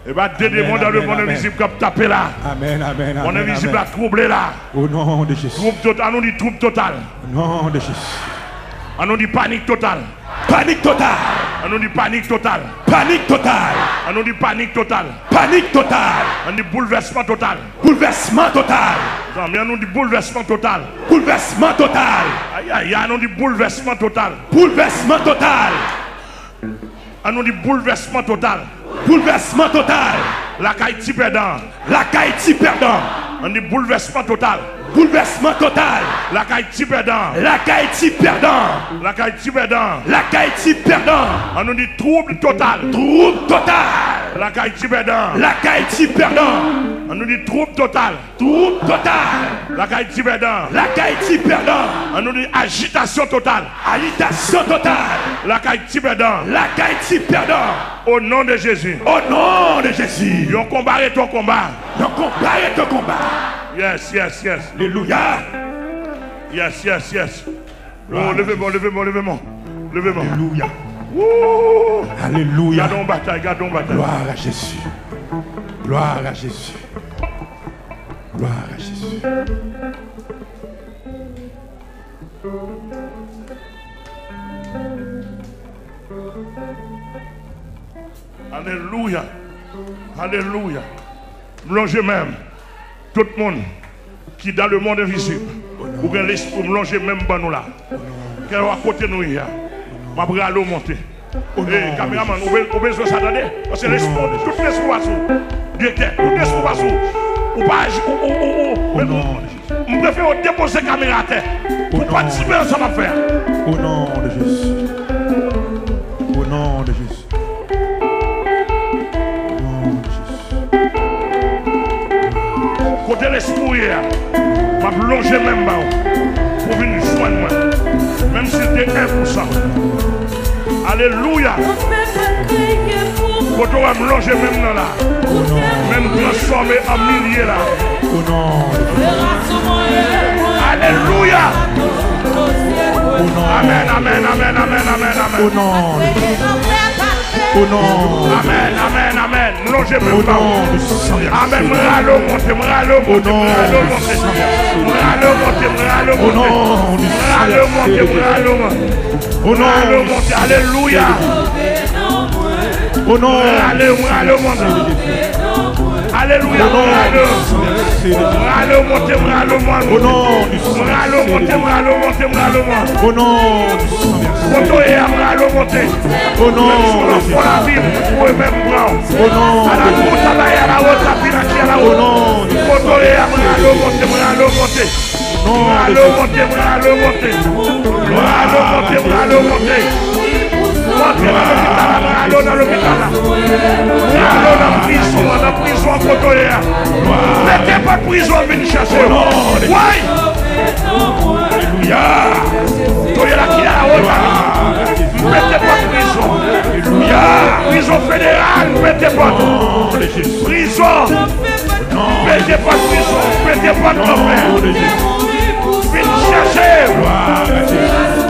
E pa de demon dan le mond envizib k ap tape la. Amèn, amèn, amèn. Mond envizib la twouble la. O non de Jezi. Twoup total, annou di twoup total. O non de Jezi. Annou di panik total. Panik total. Annou di panik total. Panik total. Annou di panik total. Panik total. Annou di boulvèsman total. Boulvèsman total. Zanmi, annou di boulvèsman total. Boulvèsman total. Ayayay, annou di boulvèsman total. Boulvèsman total. Annou di boulvèsman total. Boulvèsman total. Lakay ti pèdan. Lakay ti pèdan. Annou di boulvèsman total. Boulvèsman total. Lakay ti pèdan. Lakay ti pèdan. Lakay ti pèdan. Lakay ti pèdan. Annou di twoub total. Twoub total. Lakay ti pèdan. Lakay ti pèdan. Annou di twoub total. Twoub total. Lakay ti pèdan. Lakay ti pèdan. Annou di ajitasyon total. Ajitasyon total. Lakay ti pèdan. Lakay ti pèdan. O non de Jezi. O non de Jezi. Yon konba rete yon konba. Yon konba rete yon konba. Yes, yes, yes. Alelouya. Yes, yes, yes. Oh, leve men w, leve men w, leve men w. Leve men w. Alelouya. Woo! Alelouya. Gade yon batay, gade yon batay. Gloire à Jésus. Gloire à Jésus. Gloire à Jésus. Alelouya. Alelouya. M lonje men m. Tout moun ki dan le mond envizib, Ou gen lespri, m lonje men m ban nou la. Kèlkeswa kote nou ye a, m ap rale w monte. Ey, kameramann, ou be-, ou bezwen sa tande? Paske lespri, tout lespri pa sou. Direktè, tout lespri pa sou. Ou pa aji, ou, ou, ou, ou, ou, m prefere w depoze kamera atè pou w patisipe nan sa m ap fè a. O non de Jezi. O non de Jezi. O non de Jezi. Kote lespri w ye a, m ap lonje men m ba w pou w vin jwenn mwen, menm si l te en pou san. Alelouya. Kote w wè m lonje men m nan la, men m transfòme an milye la. O non. Alelouya. O non. Amèn, amèn, amèn, amèn, amèn, amèn. O non. O non. Amèn, amèn, amèn. M lonje men m ba w. Amèn. M rale w monte, m rale w monte, m rale w monte. M rale w monte, m rale w monte. M rale w monte, m rale w monte. O non. M rale w monte, alelouya. O non. M rale, m rale w monte. Alelouya, m rale w. M rale w monte, m rale w monte. O non. M rale w monte, m rale w monte, m rale w monte. O non. Kote w ye a, m rale w monte. O non. Menm si w nan fon lavi, m kouri men m pran w. O non. A la kout a la, a la wot, a la pil a ki a la wot. O non. Kote w ye a, m rale w monte, m rale w monte. M rale w monte, m rale w monte. M rale w monte, m rale w monte. M antre nan lopital la, m rale w nan lopital la. M rale w nan prizon an, nan prizon an kote w ye a. Mete pòt prizon an vin chèche w. Woy! Alelouya! Kote w ye la ki a wot la. M pete pòt prizon. Alelouya! Prizon federal, m pete pòt. Prizon! Pete pòt prizon, pete pòt lanfè. Vin chèche w.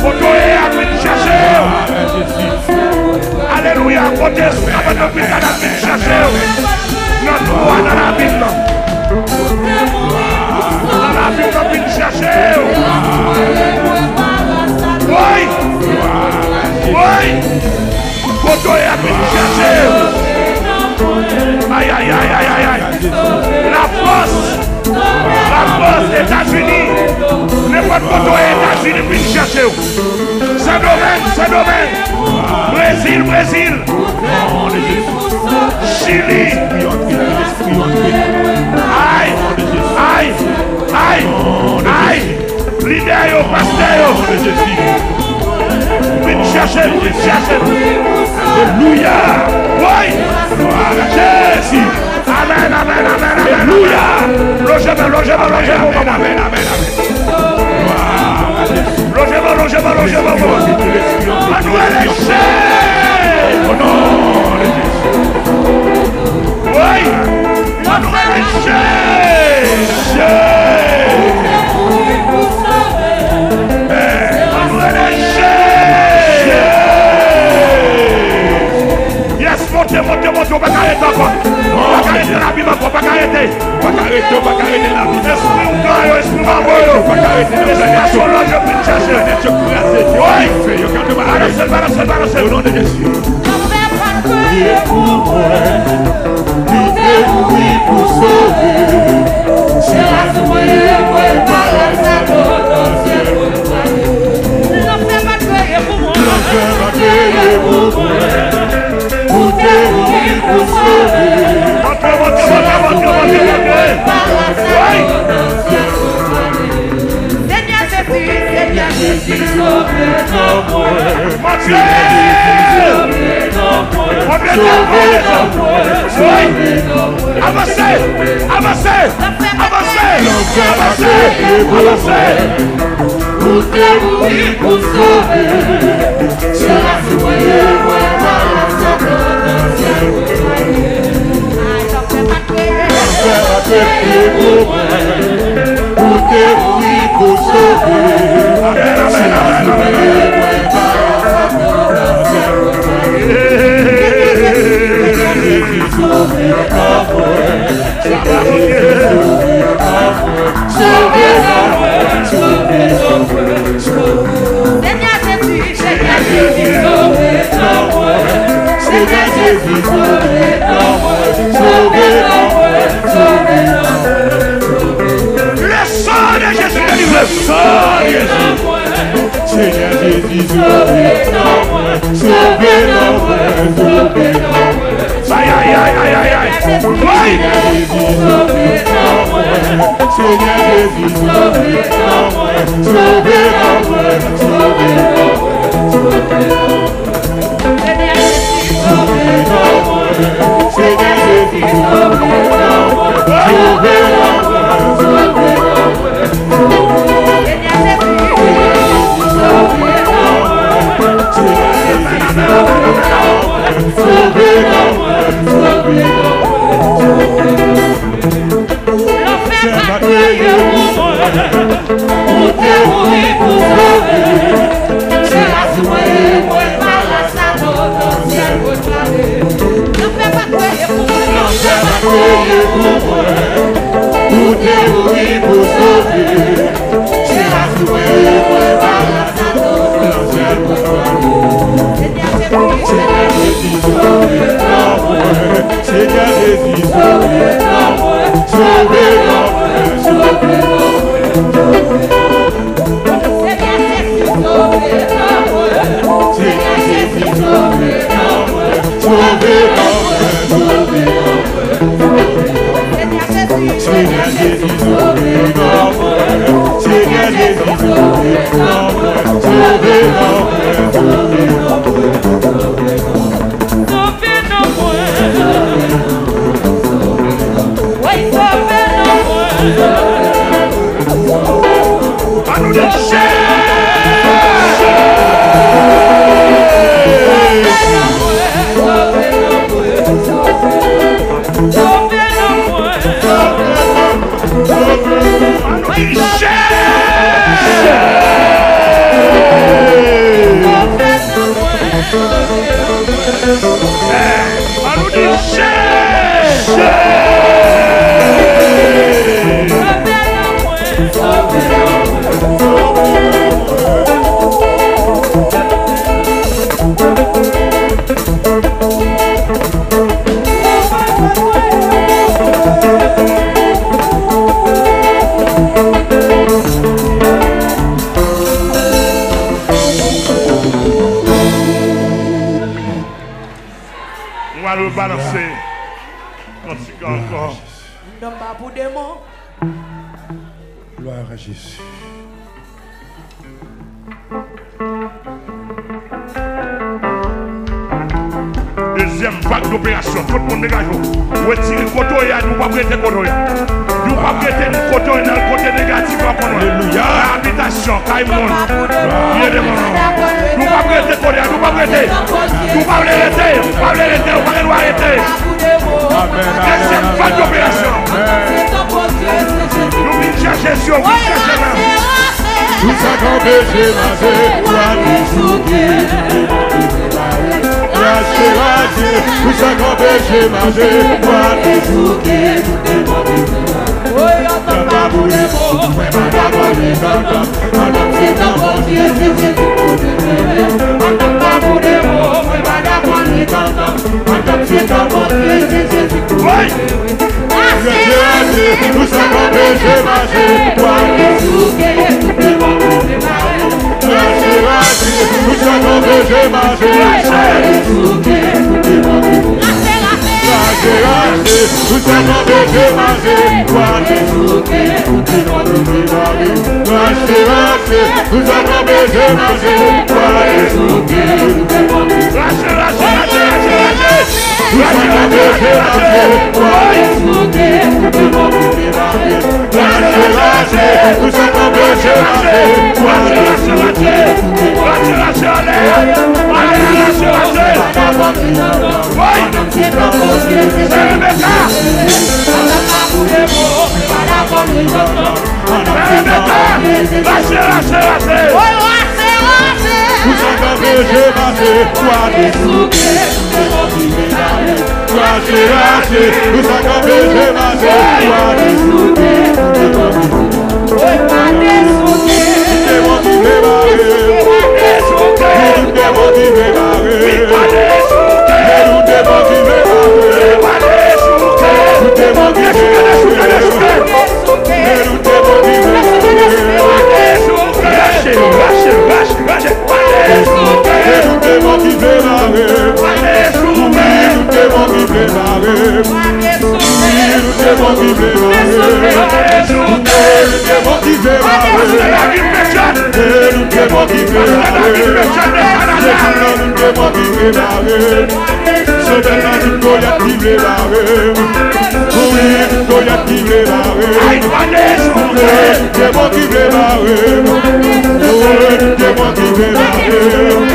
Kote w ye a, vin chèche w. Alelouya, kote esklav nan lopital la, vin chèche w. Nan twou a, nan labim nan. Nan labim nan, vin chèche w. Woy! Woy! Kote w ye a, vin chèche w. Ay, ay, ay, ay, ay, ay. Lafrans, Lafrans, Etazini, nenpòt kote w ye Etazini, vin chèche w. Sendomeng, Sendomeng, Brezil, Brezil, Chili. Ay, ay, ay, ay. Lidè yo, pastè yo. Vin chèche m, vin chèche m. Alelouya. Woy. Glwa a Jezi. Amèn, amèn, amèn, amèn. Alelouya. Lonje men, lonje men, lonje men. Amèn, amèn, amèn, amèn. Glwa a Jezi. Lonje men, lonje men, lonje men. Ann rele Jezi. O non de Jezi. Woy. Ann rele Jezi! Ann rele Jezi! Yes, monte, monte, monte, ou pa ka rete ankò. Ou pa ka rete nan labim ankò, ou pa ka rete. Ou pa ka rete, ou pa ka rete nan labim. Espri ougan yo, espri manbo yo. Ou pa ka rete nan planèt yo. Espri aswolòj yo vin chèche. Planèt yo kraze, yo vin fè, yo gade maladi. Balanse l, balanse l, balanse l. O non de Jezi. Li te mouri pou sove. Se la sou mwen, mwen pa la sa. Lanfè pa kreye pou mwen. Lanfè pa kreye pou mwen. Ou te mouri pou sove. Monte, monte, monte, monte, monte, monte. Woy! Senyè Jezi, Senyè Jezi, sove non mwen. Monte! Monte, sove non mwen. Woy! Avanse! Avanse! Avanse! Avanse! Avanse! Ou te mouri pou sove. Se la sou mwen, mwen pa la sa. Lanfè pa kreye pou mwen. Ou te mouri pou sove. Amèn, amèn, amèn, amèn, amèn. Senyè Jezi, Senyè Jezi, sove non mwen. Senyè Jezi, sove non mwen. Sove non mwen, sove non mwen. San rezon. Senyè Jezi, sove nanm mwen, sove nanm mwen, sove nanm mwen. Ay, ay, ay, ay, ay, ay. Ay! Senyè Jezi, sove nanm mwen, Senyè Jezi, sove nanm mwen, sove nanm mwen, sove nanm mwen, sove nanm mwen. Senyè Jezi, sove nanm mwen. Senyè Jezi, sove nanm mwen. Sove nanm mwen. Sove nanm mwen. Senyè Jezi, sove nanm mwen. Senyè Jezi, sove nanm mwen. Sove nanm mwen. Sove nanm mwen. Ou te mouri pou mwen. Ou te mouri pou sove. Se pa sou mwen, mwen pa la sa, nan syèl mwen prale. Lanfè pa t peye pou mwen. Lanfè pa t peye pou mwen. Ou te mouri pou sove. Se pa sou mwen, mwen pa la sa, nan syèl mwen prale. Senyè Jezi, sove nanm mwen. Senyè Jezi, sove nanm mwen, sove nanm mwen, sove nanm mwen. Senyè Jezi, sove nanm mwen. Senyè Jezi, sove nanm mwen, sove nanm mwen, sove nanm mwen. Senyè Jezi, sove nanm mwen. Senyè Jezi, sove nanm mwen, sove nanm mwen, sove nanm mwen. Sove nanm mwen. Wi, sove nanm mwen. Ann nou di chèche. Sove nanm mwen. Sove nanm mwen. Sove nanm mwen. Sove nanm mwen. Ann nou di chèche. Ann nou di chèche. Nou al rebalanse kantik la ankò. Gloire à Jésus. Dezyèm vag doperasyon. Tout moun degaje w. Retire kote w ye a, nou p ap rete kote w ye a. Nou p ap rete kote w ye nan kote negatif ankò non. Alelouya. Nan abitasyon, kay moun. Vye devan non. Nou p ap rete kote w ye a, nou p ap rete. Nou pa vle rete, nou pa vle rete, nou pa gen dwa rete. Amèn, amèn, dezyèm vag doperasyon. Amèn. Nou vin chèche Jezi, nou vin chèche menm. Tout sa k anpeche mache, pral dechouke. Rache, rache, tout sa k anpeche mache, pral dechouke. Tantan pa pou demon, mwen pa dakò li tantan. Antann se tan Bondye, se Jezi pou mwen. Antann pa pou demon, mwen pa dakò li tantan. Antann se tan Bondye, se Jezi pou mwen. Rache, rache, tout sa k anpeche mache, pral dechouke. Tout demon pou mwen. Rache, rache, tout sa k anpeche mache, pral dechouke. Rache, rache, tout sa k anpeche mache, pral dechouke. Rache, rache, tout sa k anpeche mache, pral dechouke. Rache, rache, rache, rache, rache. Tout sa k anpeche mache, pral dechouke. Rache, rache, tout sa k anpeche mache, pral dechouke. Rache, rache, ale, ale, rache, rache. Woy! Sè Rebeka! Sè Rebeka! Rache, rache, rache! Woy, rache, rache! Tout sa k anpeche mache, pral dechouke. Rache, rache, tout sa k anpeche mache, pral dechouke. Tout demon ki vle bare. Tout demon ki vle bare. Tout demon ki vle bare. Tout demon ki vle bare. Tout demon ki vle bare. bare m. Sovè nan tout Golyat ki vle bare m. Wi, tout Golyat ki vle bare m. Wi, tout demon ki vle bare m. Wi, tout demon ki vle bare m. Wi, tout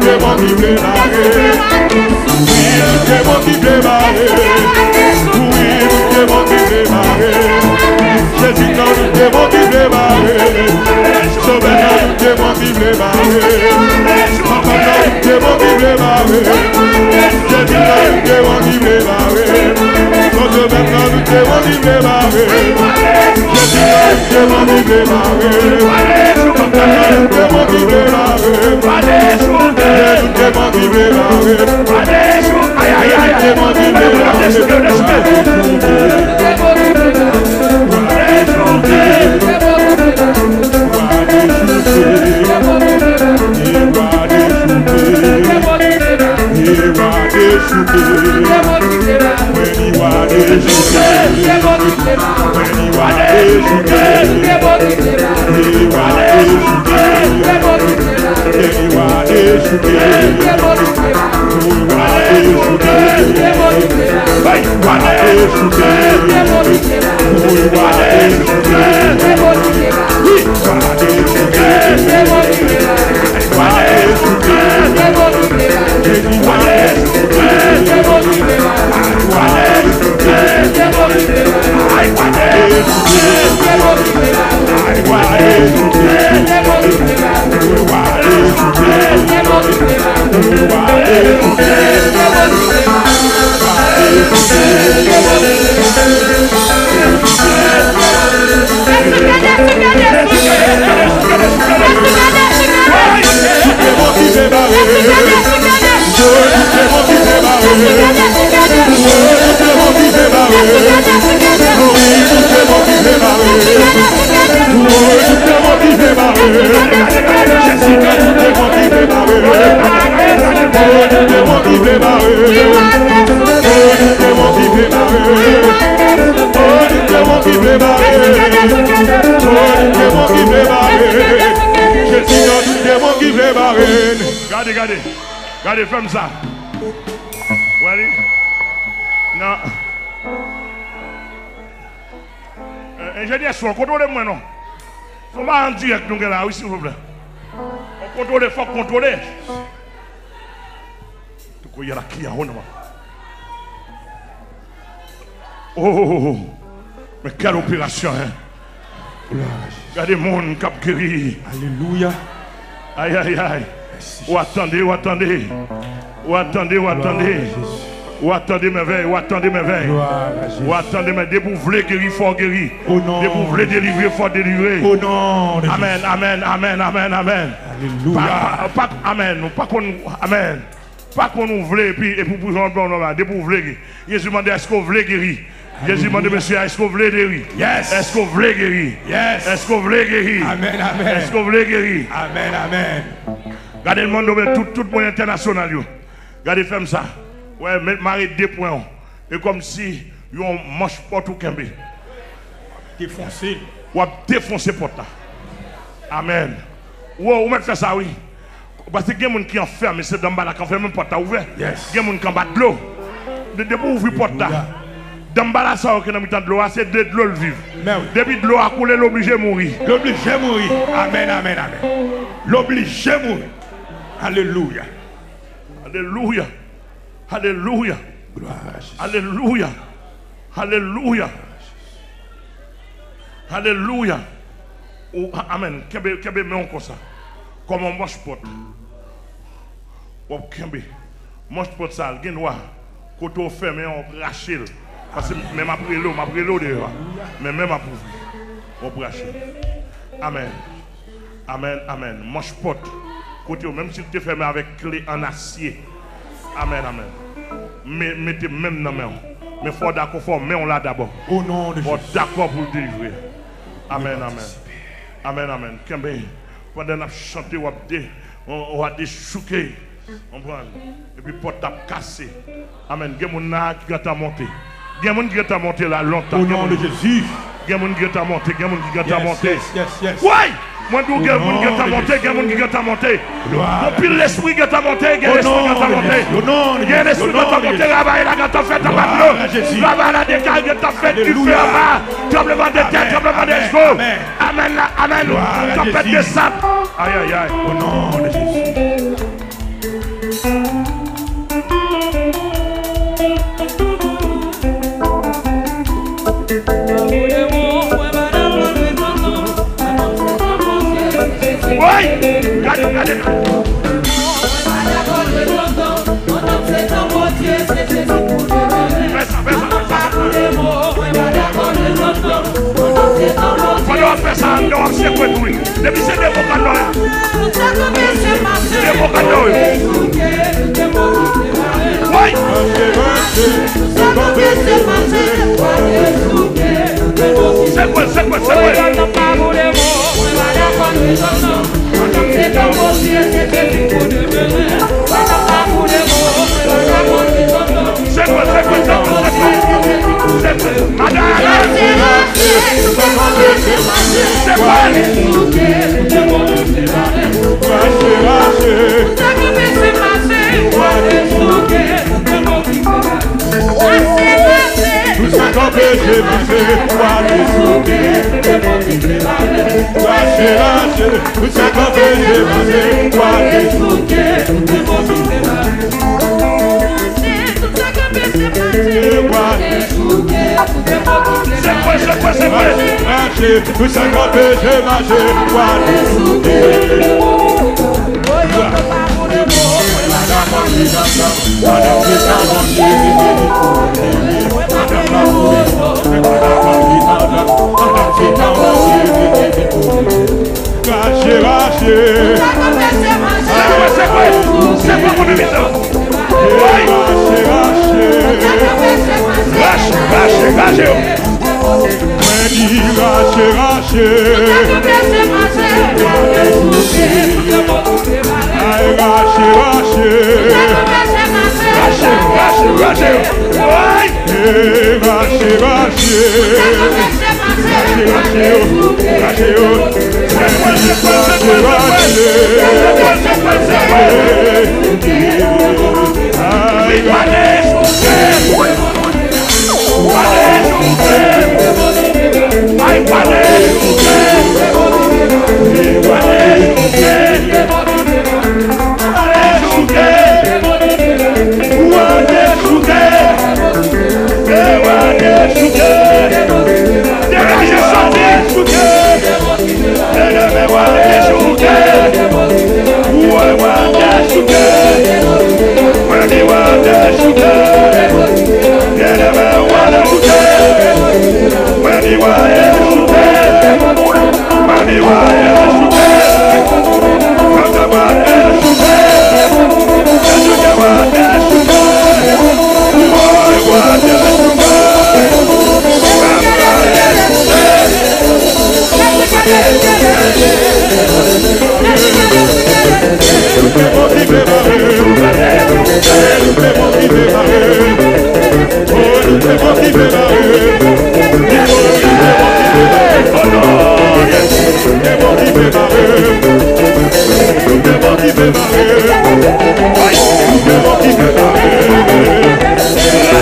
demon ki vle bare m. Wi, tout demon ki vle bare m. Wi, tout demon ki vle bare m. Jezi nan tout demon ki vle bare m. Sovè nan tout demon ki vle bare m. Papa nan tout demon ki vle bare m. Jezi nan tout demon ki vle bare m. Sovè nan tout demon ki vle bare m. Jezi nan tout demon ki vle bare m. Papa nan tout demon ki vle bare m. Jezi nan tout demon ki vle bare m. Ay, ay, ay, ay. Demon ki vle bare m. Wa dechouke. Wa dechouke. E wa dechouke. E wa dechouke. Mwen di wa dechouke. Mwen di wa dechouke. E wa dechouke. Mwen di wa dechouke. Wi, wa dechouke. Wi, wa dechouke. Wi, wa dechouke. Wi, wa dechouke. Jezi, wa dechouke. Wi, wa dechouke. Wi, wa dechouke. Wi, wa dechouke. Gade, gade. Gade, fè m sa. Wè li? Nan. Eh, enjenyè son, kontwole mwen non. Fò m an dirèk nou gen la, wi, silvouplè. Fò kontwole, fò kontwole. Toko yè la ki a, oh, non. Oh, men kèl operasyon, hein? Glwa a Jezi. Gade moun k ap geri. Alelouya. Ay, ay, ay. Mèsi, Jezi. W a tande, w a tande. W a tande, w a tande. Glwa a Jezi. W a tande mèvèy, w a tande mèvèy. Glwa a Jezi. W a tande mèvèy. Depi w vle geri, fò w geri. O non de Jezi. Depi w vle delivre, fò w delivre. O non de Jezi. Amèn, amèn, amèn, amèn, amèn. Alelouya. Pa, pa, pa, amèn. Ou pa konn, amèn. Pa konn ou vle, epi, epi pou jan w la, depi w vle geri. Jezi mande, èske w vle geri? Jezi mande mesye a, èske w vle geri? Yes. Èske w vle geri? Yes. Èske w vle geri? Amèn, amèn. Èske w vle geri? Amèn, amèn. Gade l mande w, men tout, tout mwen entènasyonal yo. Gade, fè m sa. Wè, men mare de pwen w. E kòmsi yon manch pòt ou kenbe. Defonse l. W ap defonse pòt la. Amèn. Wo, ou mèt fè sa, wi. Paske gen moun ki anfèmen, se danmbala k anfèmen, pòt la ouvè. Yes. Gen moun k anba dlo. De-, depi w ouvri pòt la, alelouya, danmbala sa yo ki nan mitan dlo a, se de dlo l viv. Men wi. Depi dlo a koule, l oblije mouri. L oblije mouri. Amèn, amèn, amèn. L oblije mouri. Alelouya. Alelouya. Alelouya. Glwa a Jezi. Alelouya. Alelouya. Alelouya. Ou, a-, amèn. Kenbe, kenbe men w konsa. Kòm yon manch pòt. W ap kenbe. Manch pòt sa a, l gen dwa. Kote w fèmen an, w ap rache l. Paske men m ap rele w, m ap rele w deyò a. Men men m ap ouvri. W ap rache l. Amèn. Amèn, amèn. Manch pòt. Kote yo, menm si l te fèmen avèk kle an asye. Amèn, amèn. Men, mete men m nan men w. Men fò w dakò, fò men w la dabò. O non de Jezi. Fò w dakò pou l delivre. Amèn, amèn. Amèn, amèn. Kenbe. Pandan n ap chante, w ap de-, w, w a dechouke. Konprann? Epi pòt la ap kase. Amèn. Gen moun la ki gentan monte. Gen moun ki gentan monte la lontan. O non de Jezi. Gen moun ki gentan monte. Gen moun ki gentan monte. Yes, yes, yes, yes. Woy! Mwen di w gen moun gentan monte, gen moun ki gentan monte. Gon pil lespri gentan monte, gen lespri gentan monte. Gen lespri gentan monte, travay la gentan fèt anba dlo. Travay la dega gentan fèt, dife anba. Tranblemanntè, tranblemanntè. Amèn la, amèn. Tanpèt de sab. Ayayay. O non de Jezi. Woy! Gade, gade, gade. Fè sa, fè sa, fè sa. Pandan w ap fè sa, lè w ap sekwe tou wi. Depi se devan w ka adore. Devan w ka adore. Woy! Sekwe, sekwe, sekwe. Sekwe, sekwe, sekwe, sekwe. Sekwe. Madan. Sekwe. Tout sa k anpeche mache, wa desouke. Rache, rache, tout sa k anpeche mache, wa desouke. Tout sa k anpeche mache, wa desouke. Sekwe, sekwe, sekwe. Rache, rache, tout sa k anpeche mache, wa desouke. Rache, rache. Sekwe, sekwe. Sekwe pou nou mitan. Rache, rache. Rache, rache, rache yo. Mwen di rache, rache. Ay, rache, rache. Rache, rache, rache. Ay. Eh, rache, rache. Rache, rache yo. Rache yo. Mwen di rache, rache. Ay, rache.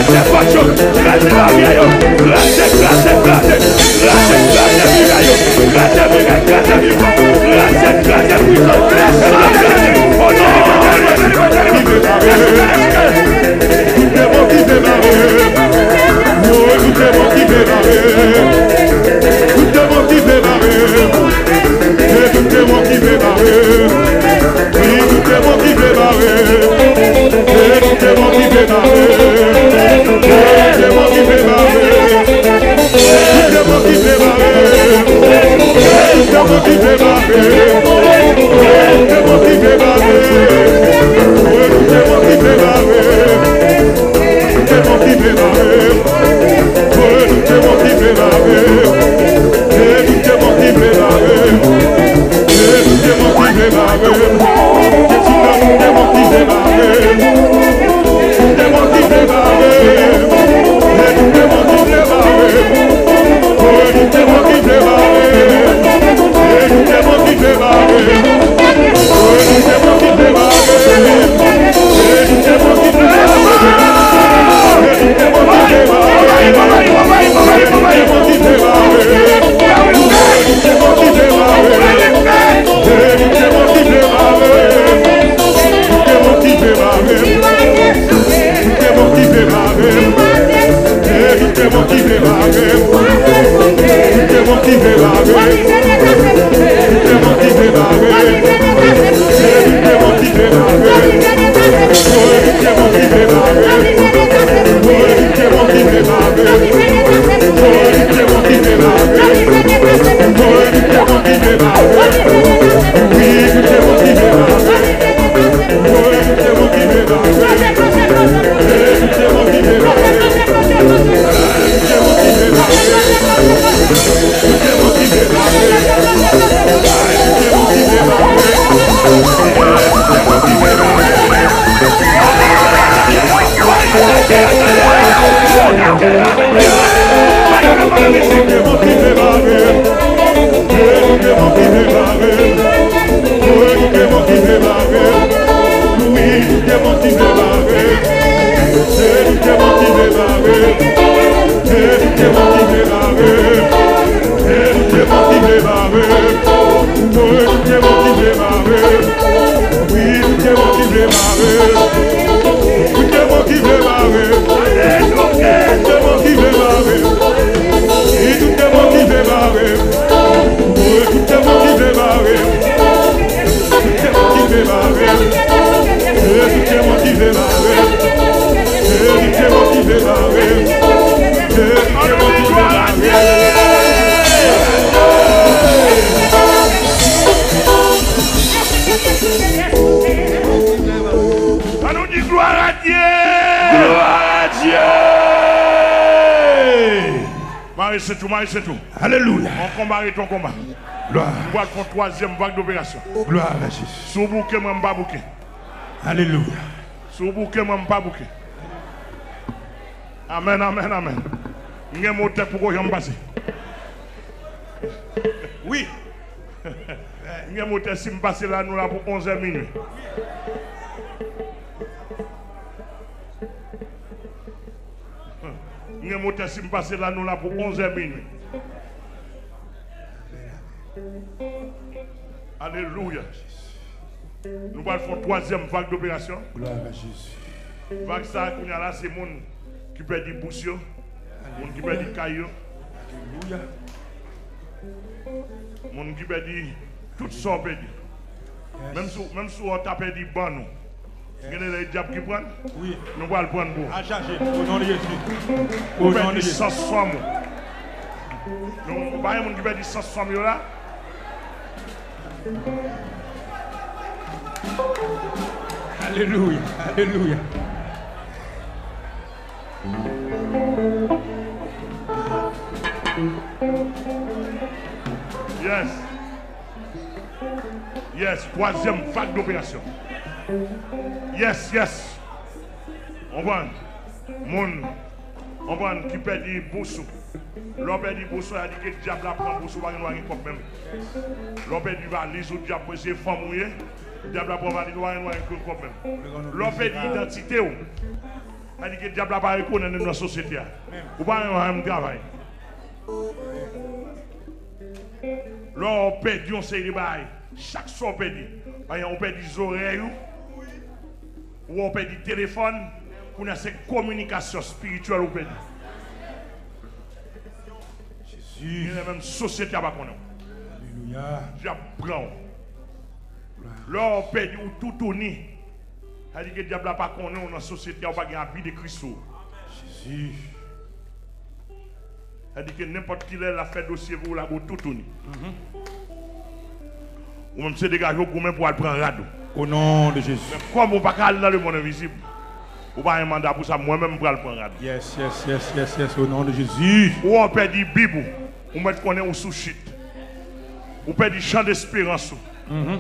Kraze pòt yo, kraze baryè yo, kraze, kraze, kraze, kraze, kraze miray yo, kraze miray, kraze miray, kraze, kraze prizon, kraze, kraze, o non de Jezi. Tout demon ki te mare, woy, tout demon ki te mare, tout demon ki te mare, e tout demon ki te mare. Wi, tout demon ki vle bare. E tout demon ki vle bare. E tout demon ki vle bare. Tout demon ki vle bare. E tout demon ki vle bare. E tout demon ki vle bare. E tout demon ki vle bare. Tout demon ki vle bare. Tout demon ki vle bare. Tout demon ki vle bare. Tout demon ki vle bare. Tout demon ki vle bare. Tout demon ki vle bare. Tout demon ki vle bare. Tout demon ki vle bare. Tout demon ki vle Tout demon ki vle bare. Tout demon ki vle bare. Tout demon ki vle bare. Tout demon ki vle bare. Tout demon ki vle bare. Tout demon ki vle bare. Tout demon ki vle bare. Tout demon ki vle bare. An nou di glwa a Dye! Glwa a Dye! Mare sent ou, mare sent ou. Alelouya. Yon konba ret yon konba. Glwa. Nou pral fè yon twazyèm vag doperasyon. Glwa a Jezi. Si w bouke, mwen m pa bouke. Alelouya. Si w bouke, mwen m pa bouke. Amèn, amèn, amèn. M gen motè poko janm pase. Wi. M gen motè si m pase la, nou la pou onzè minui. M gen motè si m pase la, nou la pou onzè minui. Alelouya. Nou pral fè yon twazyèm vag doperasyon. Glwa a Jezi. Vag sa a, kounye a la, se moun ki pèdi bous yo, moun ki pèdi kay yo, alelouya, moun ki pèdi tout sa w pèdi. Yes. Menm si, menm si w ta pèdi bann ou, yes, gen de lè e dyab ki pran l. Wi. Nou pral pran l pou ou. Al chaje, o non de Jezi. Ou pèdi sans fanm ou. Nou, pa gen moun ki pèdi sans fanm yo la? Alelouya, alelouya. Yes. Yes, twazyèm vag doperasyon. Yes, yes. Konprann? Moun, konprann, ki pèdi bous ou. Lè w pèdi bous ou, sa di ke dyab la pran bous ou, pa gen dwa gen kòb menm. Lè w pèdi valiz ou, dyab, se fanm ou ye, dyab la pran valiz ou, pa gen dwa gen kòb menm. Lè w pèdi idantite w, sa di ke dyab la pa rekonèt ou nan sosyete a. Ou pa gen menm travay. Lè w pèdi yon seri de bagay, chak sa w pèdi, pa egzanp, ou pèdi zòrèy ou, ou wè w pèdi telefòn, kounye a se kominikasyon espirityèl ou pèdi. Jezi. Gen lè menm sosyete a pa konnen w. Alelouya. Dyab pran w. Lè w pèdi ou toutouni, sa di ke dyab la pa konnen w nan sosyete a, ou pa gen abi de Kris sou ou. Jezi. Sa di ke nenpòt kilè l ap fè dosye pou ou, lage w toutouni. Mhm. Ou menm se degaje w goumen pou al pran rad ou. O non de Jezi. Men kòm ou pa ka al nan lemonn envizib, ou pa gen manda pou sa, mwen menm m pral pran rad ou. Yes, yes, yes, yes, yes, o non de Jezi. Ou wè w pèdi Bib ou, ou mèt konnen ou sou chit. Ou pèdi chan desperans ou. Mhm.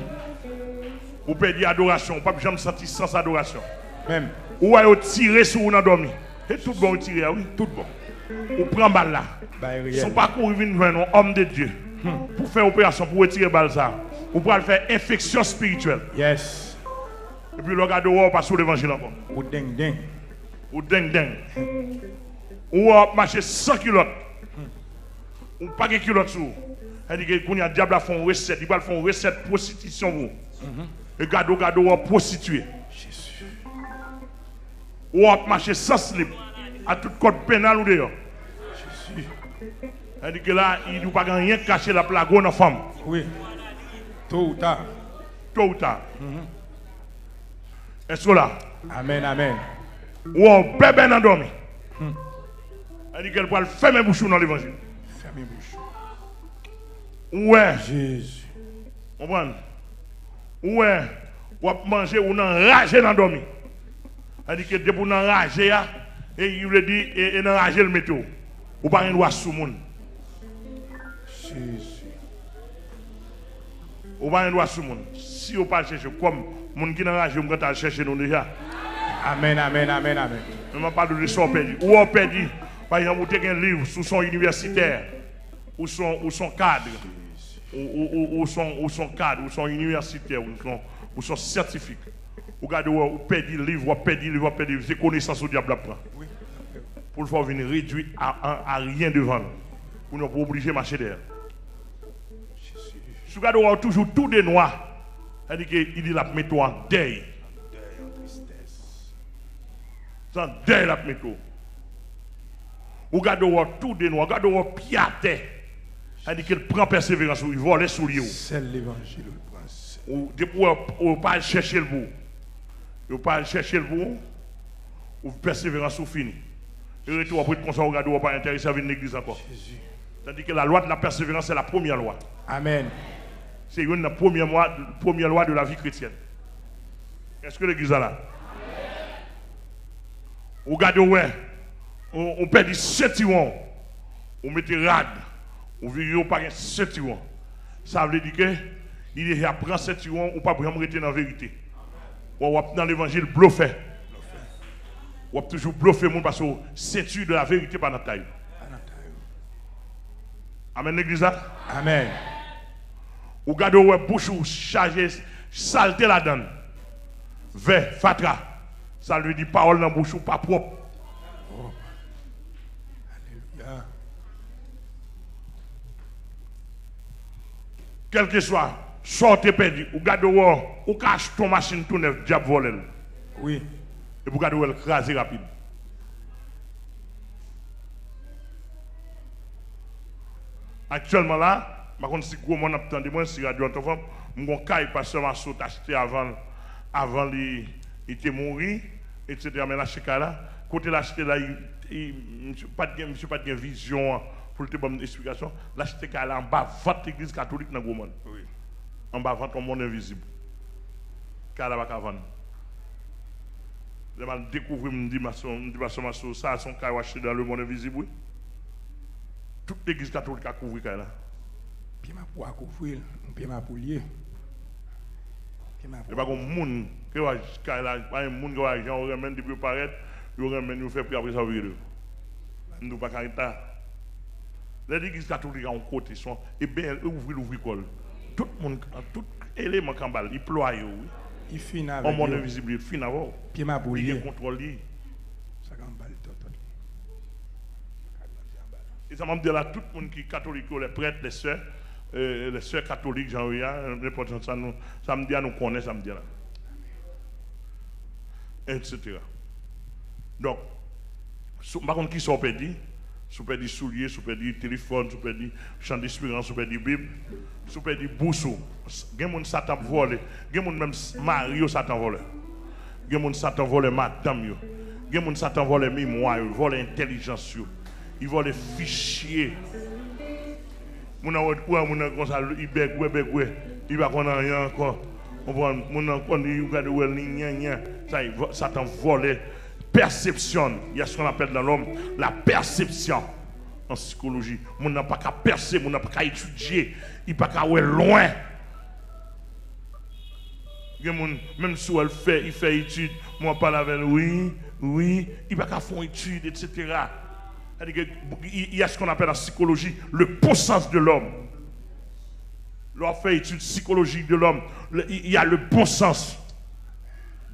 Ou pèdi adorasyon, ou p ap janm santi sans adorasyon. Menm. Ou wè yo tire sou ou nan dòmi. Se tout bon yo tire a, wi, tout bon. Ou pran bal la. Bagay reyèl. Si w pa kouri vin jwenn yon òm de Dye, hmm, pou fè operasyon, pou retire bal sa, ou pral fè enfeksyon espirityèl. Yes. Epi lè w gade, w wè w pa sou levanjil ankò. Ou deng deng. Ou deng deng. Ou wè w ap mache san kilòt. Ou pa gen kilòt sou ou. Sa di ke kounye a, dyab la fè yon resèt. Li pral fè yon resèt pwostitisyon pou ou. Mhm. E gade w, gade w, w ap pwostitye. Jezi. Ou ap mache san slip. A tout kòd pennal ou deyò. Jezi. Sa di ke la, li di w pa gen anyen k kache, l ap lage w nan fanm. Wi. To ou ta. To ou ta. Mhm. Èske w la? Amèn, amèn. Ou wè w bèbè nan dòmi. Hmm. Sa di ke l pral fèmen bouch ou nan levanjil. Fèmen bouch ou. Ou wè. Jezi. Konprann? Ou wè, w ap manje, ou nan raje nan dòmi. Sa di ke depi w nan raje a, e, li vle di, e, e nan raje l mete w. Ou pa gen dwa sou moun. Jezi. Ou pa gen dwa sou moun. Si yo pa al chèche, kòm moun ki nan raje, yo gentan al chèche nou deja. Amèn, amèn, amèn, amèn. Men m ap pale de sa w pèdi. Ou wè w pèdi, pa egzanp, ou te gen liv, si w se yon inivèsitè, ou se yon, ou se yon kad, ou, ou, ou, ou se yon, ou se yon kad, ou se yon inivèsitè, ou se yon, ou se yon syantifik. Ou gade, w, ou pèdi liv, w ap pèdi liv, w ap pèdi liv. Se konesans ou dyab la pran. Wi. Pou l fè w vin redui a, a, a ryen devan l. Pou nou, pou oblije mache dèyè l. Si w gade, w, w toujou tou de nwa. Sa di ke li di l ap mete w an dèy. Se an dèy l ap mete w. Ou gade w tou de nwa, ou gade w pye atè. Sa di ke l pran pèseverans ou, li vòlè soulye w. Sèl levanjil ou l pran. Ou, depi w, ou pa al chèche l pou ou. Ou pa al chèche l pou ou. Ou pèseverans ou fini. E rete w ap ret konsa, ou gade w pa enterese a vin legliz ankò. Tandis que la loi de la persévérance, c'est la première loi. Amen. Se youn nan premye lwa, premye lwa de la vie chrétienne. Èske legliz la la? Ou gade, ou wè, ou, ou pèdi sentiwon, ou mete rad, ou vire, ou pa gen sentiwon. Sa vle di ke li deja pran sentiwon, ou p ap janm rete nan verite. Wè, w ap nan levanjil blofè. W ap toujou blofe moun paske w senti de la verite pa nan tay ou. Amen, legliz la? Amen. Ou gade, ou wè bouch ou chaje salte ladan l. Vè, fatra. Sa vle di pawòl nan bouch ou pa pwòp. Alelouya. Kèlkeswa sa w te pèdi, ou gade, ou wè, ou ka achte yon machin tou nèf, dyab vòlè l. Wi. Epi w gade, ou wè l kraze rapid. Aktyèlman la, m pa konn si Gwomòn ap tande mwen, si radyo an t anfòm, m gon kay pastè Massot achte avan, avan li, li te mouri, etsetera. Men l achte kay la, kote l achte la, li, li, misye pa t gen, misye pa t gen vizyon an pou l te ban m esplikasyon. L achte kay la anba vant legliz katolik nan Gwomòn. Wi. Anba vant yon monn envizib. Kay la pa ka vann. Lè m al dekouvri, m di Massot, m di pastè Massot, sa se yon kay w achte dans le monde invisible, wi. Tout legliz katolik a kouvri kay la. Pye mapou a kouvri l, pye mapou l ye. Pye mapou. E pa gon moun ki va kay la, pa gen moun ki va jan yo renmen l, depi yo parèt, yo renmen l, yo fè pri, apre sa yo vire do. M di w pa ka ret la. Lè legliz katolik a yon kote, se yon, e ben, e ouvri l, ouvri kò l. Tout moun, tout eleman k anba l, li plwaye w, wi. Li fin avèk yo. Yon monn envizib, li fin avè w. Pye mapou l ye. Li gen kontwòl li. Sa k anba l, tòtòt li. E sa m ap di la, tout moun ki katolik yo, les prêtres, les sœurs, euh, les sœurs catholiques, jan yo ye a, nenpòt jan sa nou, sa m di a, nou konnen sa m di a la. Etsetera. Donk, si w, m pa konn kisa w pèdi, si w pèdi soulye, si w pèdi telefòn, si w pèdi chan desperans, si w pèdi Bib, si w pèdi bous ou, gen moun Satan ap vòlè, gen moun menm s-, mari yo Satan vòlè. Gen moun Satan vòlè madanm yo. Gen moun Satan vòlè memwa yo, vòlè entèlijans yo. Li vòlè fichye. Moun nan wè, wè moun nan konsa, li bègwè, bègwè. Li pa konn anyen ankò. Konprann? Moun nan konn, li gade, wè li nyanyan. Sa, li vò-, Satan vòlè pèsepsyon. Il y a ce qu'on appelle dans l'homme la perception. An sikoloji, moun nan pa ka pèse, moun nan pa ka etidye, li pa ka wè lwen. Gen moun, menm si w wè l fè, li fè etid, moun ap pale avè l, wi, wi, li pa ka fè yon etid, etsetera. Sa di ke, il y a ce qu'on appelle en psychologie le bon sens de l'homme. Lè w ap fè etid sikolojik de lòm, le, il y a le bon sens.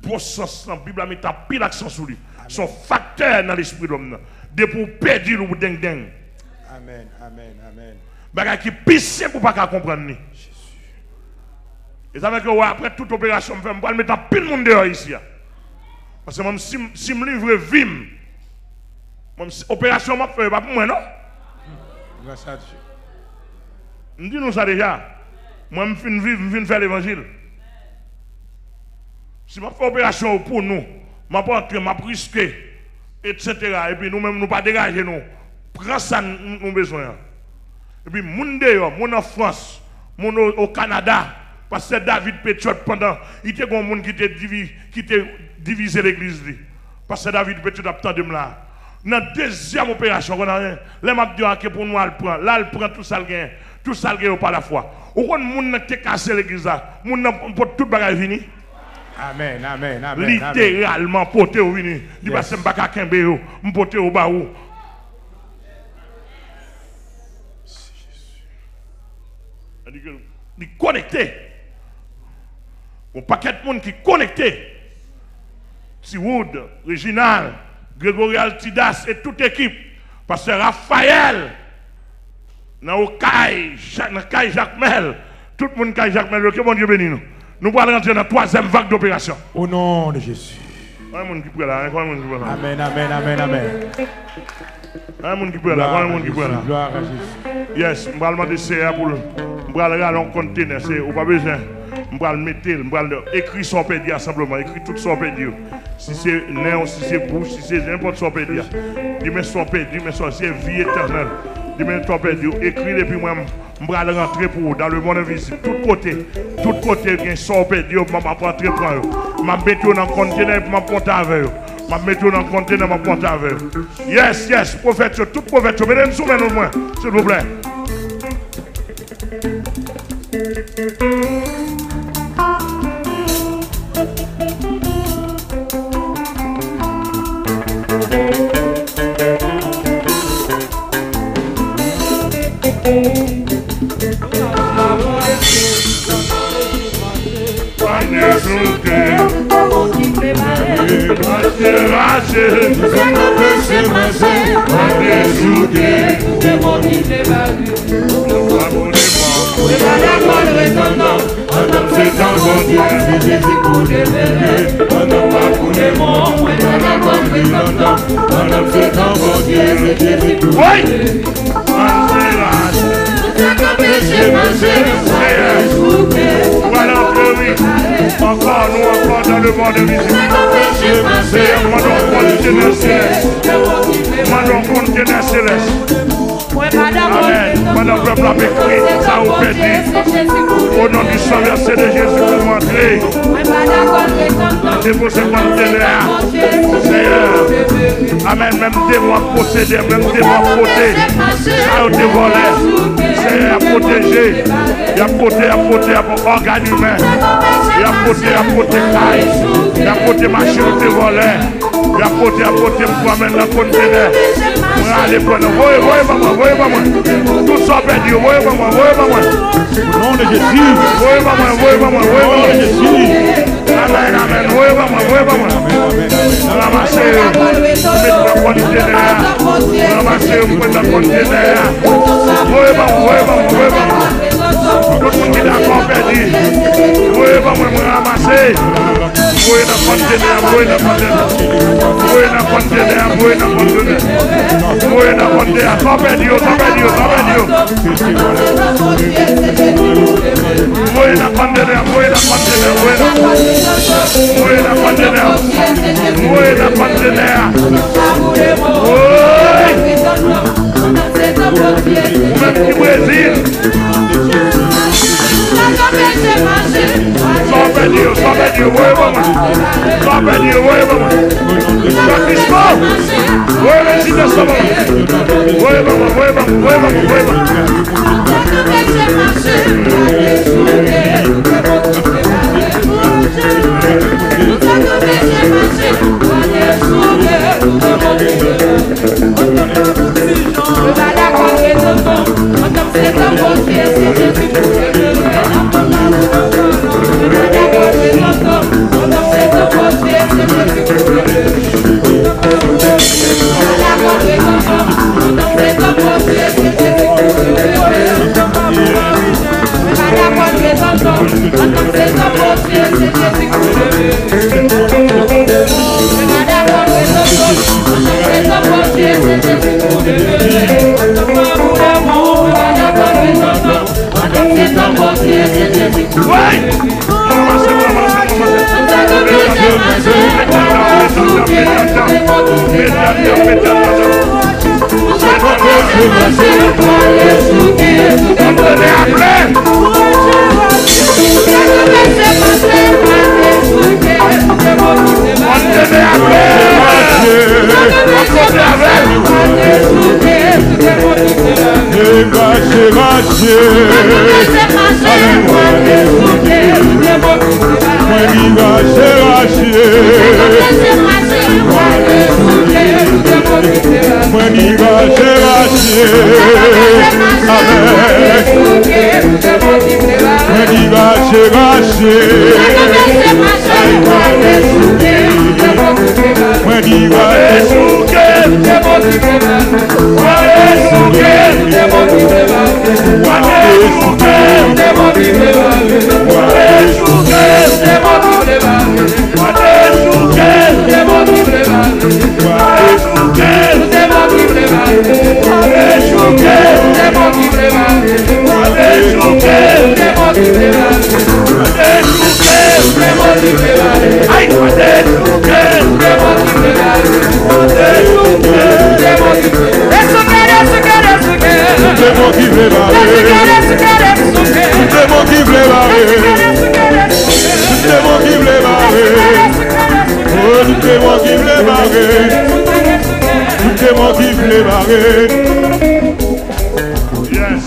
Bon sans lan, Bib la mete anpil aksan sou li. Amen. Se yon faktè nan lespri lòm nan. Depi w pèdi l, ou dengdeng. Amen, amen, amen. Bagay ki pi senp ou pa ka konprann li. Jezi. E sa fè ke w wè, apre tout operasyon m fè, m pral met anpil moun deyò isi a. Paske mwen, si, si m livre vi m, mwen, si, operasyon m ap fè yo pa pou mwen, non. Gras a Dye. M di nou sa deja. Mwen, m fin viv, m fin fè levanjil. Si m ap fè operasyon yo pou nou, m ap antre, m ap riske, etsetera. Epi nou menm, nou pa degaje nou. Pran sa n-, nou bezwen an. Epi moun deyò, moun an Frans, moun o, o Kanada, pastè David Petiot, pandan li te gen yon moun ki te divi-, ki te divize legliz li. Pastè David Petiot ap tande m la. Nan dezyèm operasyon, konn anyen, lè m ap di w ke pou nou al pran, l al pran tout sa l genyen, tout sa l genyen yo pa lafwa. Ou konn moun nan ki te kase legliz la, moun nan pot tout bagay vini. Amen, amen, amen, amen. Literalman pote yo vini. Li, yes, pase m pa ka kenbe yo, m pote yo ba ou. Sa di ke li konekte. Gon pakèt moun ki konekte. Ti Wood, Reginald, Gregory Altidas e tout ekip. Pastè Raphaël, nan Okay, Ja-, nan kay Jakmèl. Tout moun kay Jakmèl yo, ke Bondye beni nou. Nou pral rantre nan twazyèm vag de operasyon. Au nom de Jésus. Konbyen moun ki prè la? Konbyen moun ki prè la? Amèn, amèn, amèn, amèn. Konbyen moun ki prè la? Konbyen moun ki prè la? Glwa a Jezi. Yes, m pral mande Seyè a pou l, m pral rale yon kontenè, se, ou pa bezwen, m pral mete l, m pral ekri sa w pèdi a senpleman, ekri tout sa w pèdi yo. Si se nen w, si se bouch, si se nenpòt sa w pèdi a. Di men sa w pèdi, men sa w, se vi etènèl. Di men sa w pèdi yo, ekri l epi mwen, m pral rantre pou ou dans le monde invisible. Tout kote, tout kote gen sa w pèdi yo, m ap rantre pran yo. M ap mete yo nan kontenè epi m ap monte avè yo. M ap mete yo nan kontenè, m ap monte avè yo. Yes, yes, pwofèt yo, tout pwofèt yo, mete n sou men nou mwen, silvouplè. Pa de souke. Mache, mache. Sa k anpeche mache, pa de souke. Abòne mwen. Mwen pa dakò l ret andan, andan m se tan Bondye, se Jezi pou delivre. Andan m pa pou demon, mwen pa dakò l ret andan, andan m se tan Bondye, se Jezi pou delivre. Wi! Mache, mache. Seyè, ou pral antre, wi. Ankò, nou ankò dans le monde invisible. Seyè, mande yon kontenè selès. Mande yon kontenè selès. Amèn. Pandan pèp la ap ekri sa ou pèdi, au nom du sang versé de Jésus, pou m antre. Depoze kontenè a. Seyè. Amèn. Menm demon ap posede, menm demon ap pote sa yo te vòlè. Seyè, y ap pwoteje. Y ap pote, y ap pote, y ap ògàn imen. Y ap pote, y ap pote kay. Y ap pote machin yo te vòlè. Y ap pote, y ap pote, m pran men nan kontenè. Mwen ale pran nan. Voye, voye ban mwen, voye ban mwen. Tout sa w pèdi yo, voye ban mwen, voye ban mwen. Au nom de Jésus. Voye ban mwen, voye ban mwen, voye ban mwen. Au nom de Jésus. Amèn, amèn. Voye ban mwen, voye ban mwen. Mwen ranmase yo. Mwen met nan kontenè a. Mwen ranmase yo, mwen met nan kontenè a. Voye ban mwen, voye ban mwen, voye ban mwen. Tout moun ki dakò pèdi. Voye ban mwen, mwen ranmase. Voye nan kontenè a, voye nan kontenè a. Voye nan kontenè a, voye nan kontenè a. Voye nan kontenè a. Sa w pèdi yo, sa w pèdi yo, sa w pèdi yo. Voye nan kontenè a, voye nan kontenè a, voye nan, voye nan kontenè a. Voye nan kontenè a. Woy! Ou menm ki Brezil. Sa w pèdi yo, sa w pèdi yo, voye ban mwen. Sa w pèdi yo, voye ban mwen. Francisco, voye rezidans la ban mwen. Voye ban mwen, voye ban mwen, voye ban mwen, voye ban mwen. Woy! Ranmase, ranmase, ranmase. Mete anndan, mete anndan, mete anndan. Kontenè a plen. Kontenè a plen. Kontenè a plen. Rache, rache. Mwen di rache, rache. Mwen di rache, rache. Amèn. Mwen di rache, rache. Mwen di rache. Ki vle bare. Tout demon ki vle bare. Tout demon ki vle bare. Oh, tout demon ki vle bare. Tout demon ki vle bare. Yes.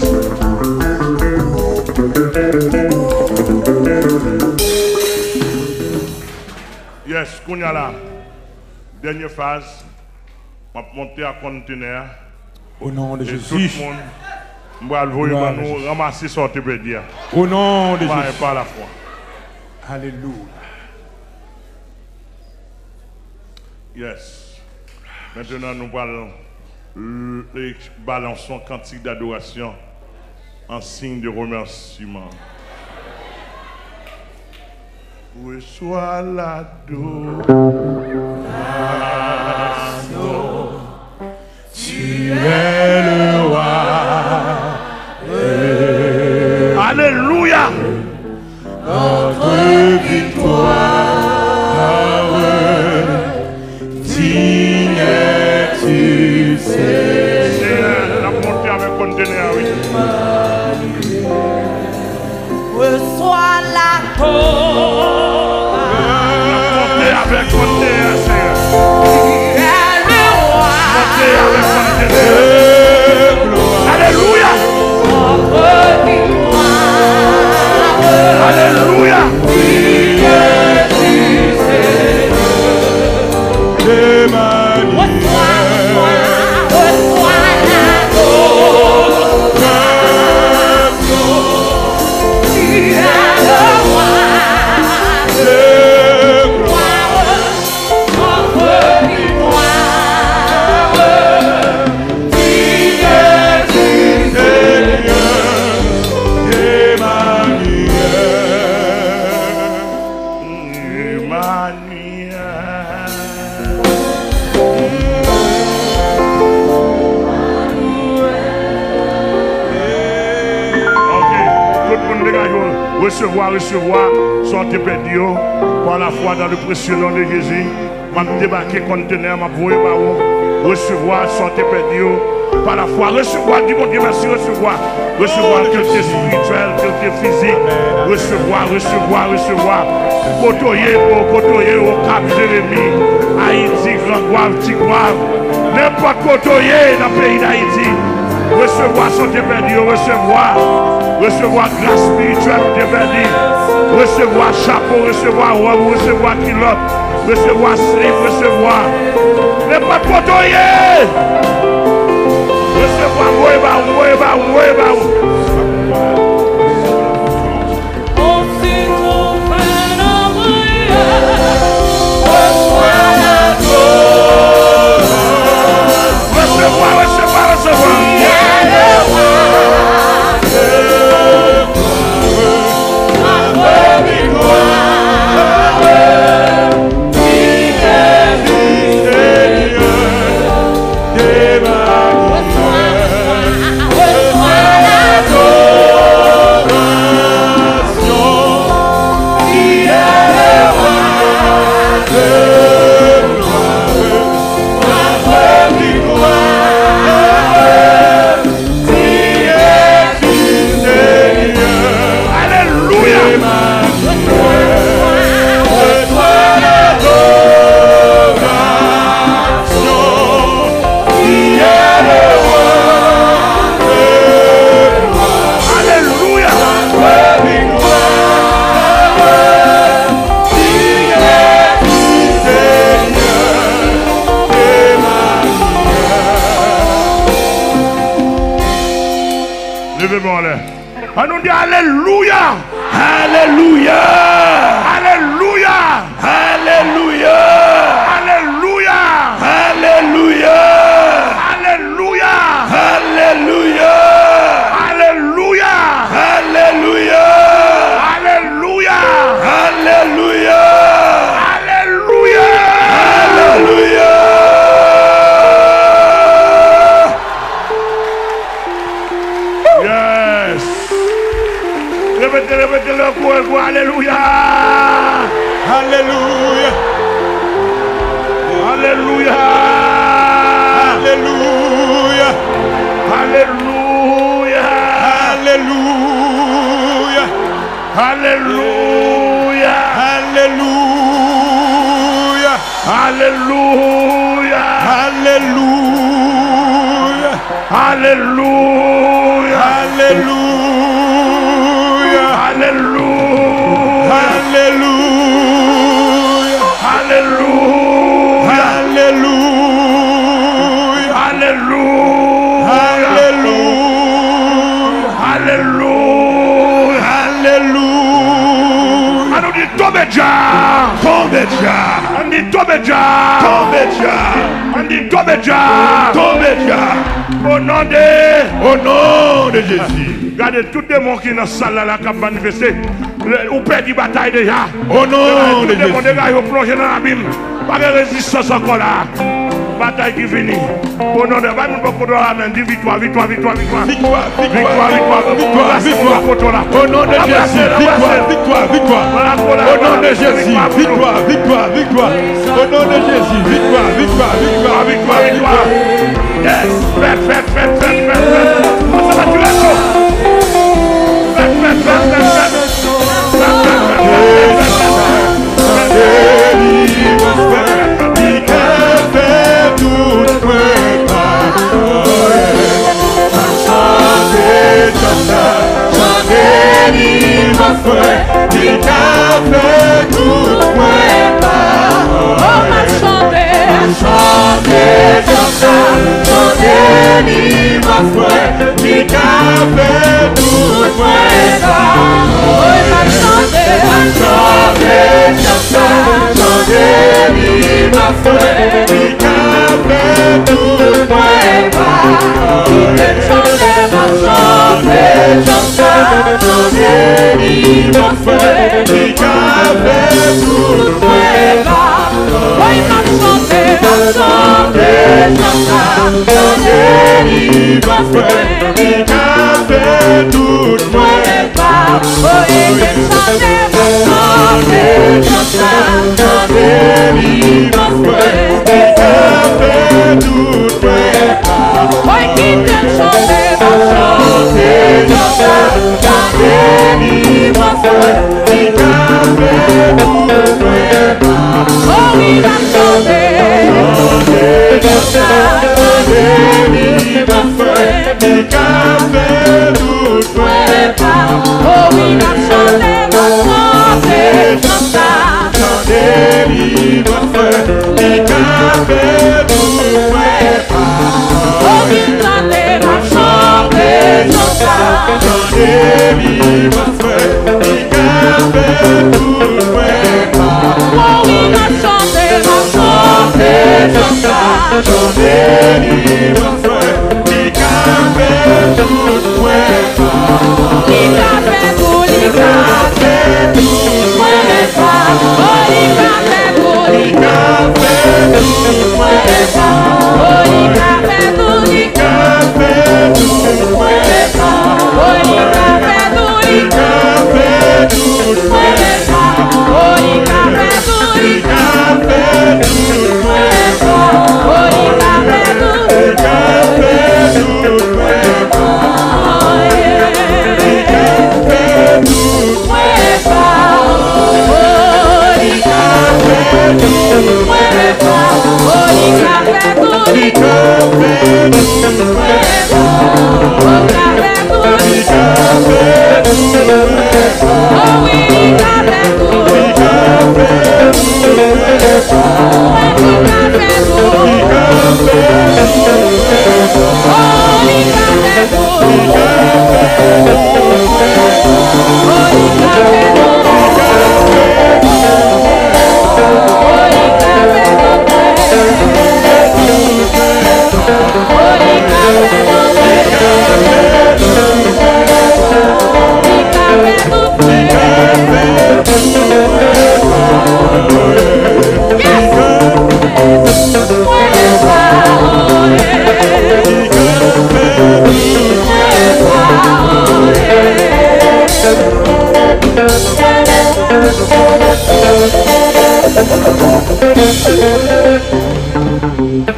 Yes, kounye a la. Dènye faz, m ap monte ak kontenè a. Au nom de Jésus. E tout moun, m pral voye ban nou ranmase sa w te pèdi a. Au nom de Jésus. Pa lafwa. Alelouya. Yes. Mentenan, nou pral l-, e, balanse yon kantik dadorasyon an siy de remèsiman. Resevwa ladorasion. Tu es le roi. Alelouya. Notre victoire, digne es-tu, Seigneur. N ap monte avèk kontenè a, wi. Resevwa ladorasion. N ap monte avèk kontenè a, Senyè. Tu es le roi. Monte avèk kontenè a. Alelouya. Alelouya. Emmanuel. Ok, tout moun degaje w. Resevwa, resevwa sa w te pèdi yo. Par la foi dans le précieux nom de Jésus. M ap debake kontenè a, m ap voye ba ou. Resevwa sa w te pèdi yo. Pa lafwa, resevwa, di Bondye mèsi, resevwa. Resevwa, ke l te espirityèl, ke l te fizik. Resevwa, resevwa, resevwa. Kote w ye, o, kote w ye, Okap, Jeremi, Ayiti, Gran Gwav, Ti Gwav. Nenpòt kote w ye nan peyi Dayiti. Resevwa sa w te pèdi yo, resevwa. Resevwa gras espirityèl ou te pèdi. Resevwa chapo, resevwa wòb, resevwa kilòt. Resevwa slip, resevwa. Nenpòt kote w ye. Resevwa, voye ba ou, voye ba ou, voye ba ou. Resevwa, resevwa, resevwa. Alelouya. Alelouya. Leve men w anlè. Ann nou di alelouya. Alelouya. Alelouya. Alelouya. Alelouya. Alelouya. Yes. Repete, repete, lè w kouri, kouri, alelouya. Alelouya. Alelouya. Alelouya. Alelouya. Alelouya. Alelouya. Alelouya. Alelouya. Alelouya. Alelouya. Alelouya. Alelouya. Alelouya. Alelouya. Alelouya. Alelouya. Alelouya. Alelouya. An nou di, tonbe dja. Tonbe dja. An di, tonbe dja. Tonbe dja. An di, tonbe dja. Tonbe dja. O non de. O non de Jezi. Gade tout demon ki nan sal la, la k ap manifeste. Ou pèdi batay deja. O non de Jezi. Tout demon degaje yo, plonje nan labim. Pa gen rezistans ankò la. Batay ki vini. O non de, bay moun bò kote w la men, di viktwa, viktwa, viktwa, viktwa. Viktwa, viktwa, viktwa, viktwa, viktwa. O non de Jezi, viktwa, viktwa, viktwa. O non de Jezi, viktwa, viktwa, viktwa. O non de Jezi, viktwa, viktwa, viktwa, viktwa, viktwa. Yes. Fèt, fèt, fèt, fèt, fèt, fèt. Ansanm ak ti resto. Fèt, fèt, fèt, fèt, fèt. Fèt, fèt, fèt, fèt, fèt, fèt. Tande li, mon frè, li ka fè tout mwen pa. Chante chant sa, tande li, mon frè, li ka fè tout mwen pa. Oh, m ap chante. Chante chant sa, tande li, mon frè, li ka fè tout mwen pa. Oh, m ap chante. Chante chant sa, tande li, mon frè, li ka fè tout mwen pa. Chante, m ap chante, chante, chante, li, mon frè, li ka fè tout mwen pa. Woy, m ap chante, m ap chante, chante, chante, li, mon frè, li ka fè tout mwen pa. Woy, m ap chante, m ap chante, chante, chante, li, mon frè, li ka fè tout mwen pa. Woy, kite m chante, m ap chante, chante, chante, li, mon frè, li ka fè tout mwen pa. Oh, wi, m ap chante, chante, chante, chante, li, mon frè, li ka fè tout mwen pa. Oh, wi, m ap chante, m ap chante, chante, chante, li, mon frè, li ka fè tout mwen pa. Oh, m ap chante, m ap chante, chante, chante, li, mon frè, li ka fè tout mwen pa. Oh, wi, m ap chante, m ap chante, chante, chante, li, mon frè, li ka fè tout mwen pa. Li ka fè tout, li ka fè tout mwen pa. Oh, li ka fè tout, li ka fè tout mwen pa. Oh, li ka fè tout, li ka fè tout mwen pa. Oh, li ka fè tout, li ka fè tout mwen pa. Oh, li ka fè tout, li ka fè tout mwen pa. Oh, li ka fè tout, li ka fè tout mwen pa. Oh, yeah. Li ka fè tout mwen pa. Oh, li ka fè tout mwen pa. Oh, li ka fè tout, li ka fè tout mwen pa. Oh, li ka fè tout, li ka fè tout mwen pa. Oh, wi, li ka fè tout, li ka fè tout mwen pa. Oh, li ka fè tout, li ka fè tout mwen pa. Oh, li ka fè tout, li ka fè tout mwen pa.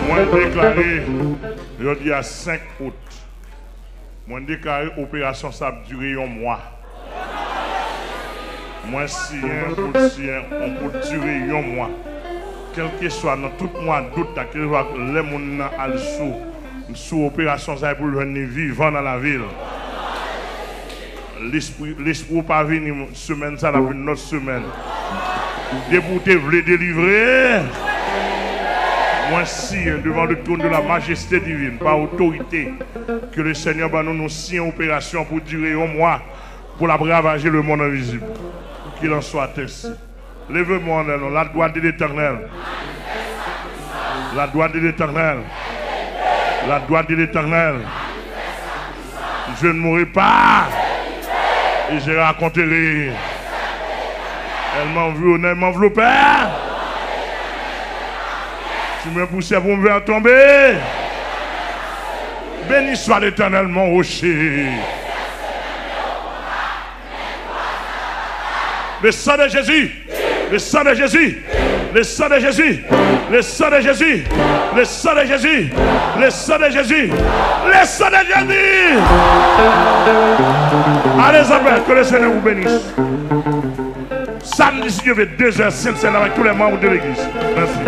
Mwen deklare, jodi a senk out, Mwen deklare operasyon sa ap dire yon mwa. Mwen siyen pou l siyen, pou l dire yon mwa. Kèlkeswa nan tout mwa dout la, kèlkeswa lè moun nan al sou, sou operasyon sa pou l jwenn li vivan nan lavi l. Lespri, lespri w pa vini semèn sa, l ap vin lòt semèn. Depi w te vle delivre, mwen siyen devan le trône de la majesté divine, pa otorite ke le Senyè ban nou, nou siyen operasyon pou dire yon mwa, pou l ap ravaje le monde invisible. Qu'il en soit ainsi. Leve men w anlè non. La droite de l'Éternel. La droite de l'Éternel. La droite de l'Éternel. Je ne mourrai pas. Et je raconterai. Elle m'environne, elle m'enveloppe. Tu me poussais pour me faire tomber. Béni soit l'Éternel, mon rocher. Le sang de Jésus. Le sang de Jésus. Le sang de Jésus. Le sang de Jésus. Le sang de Jésus. Le sang de Jésus. Le sang de Jésus. Allez, Isabelle, que le Seigneur vous bénisse. Samedi, si Dieu veut, deux heures, Sainte Celle avec tous les membres de l'église. Merci.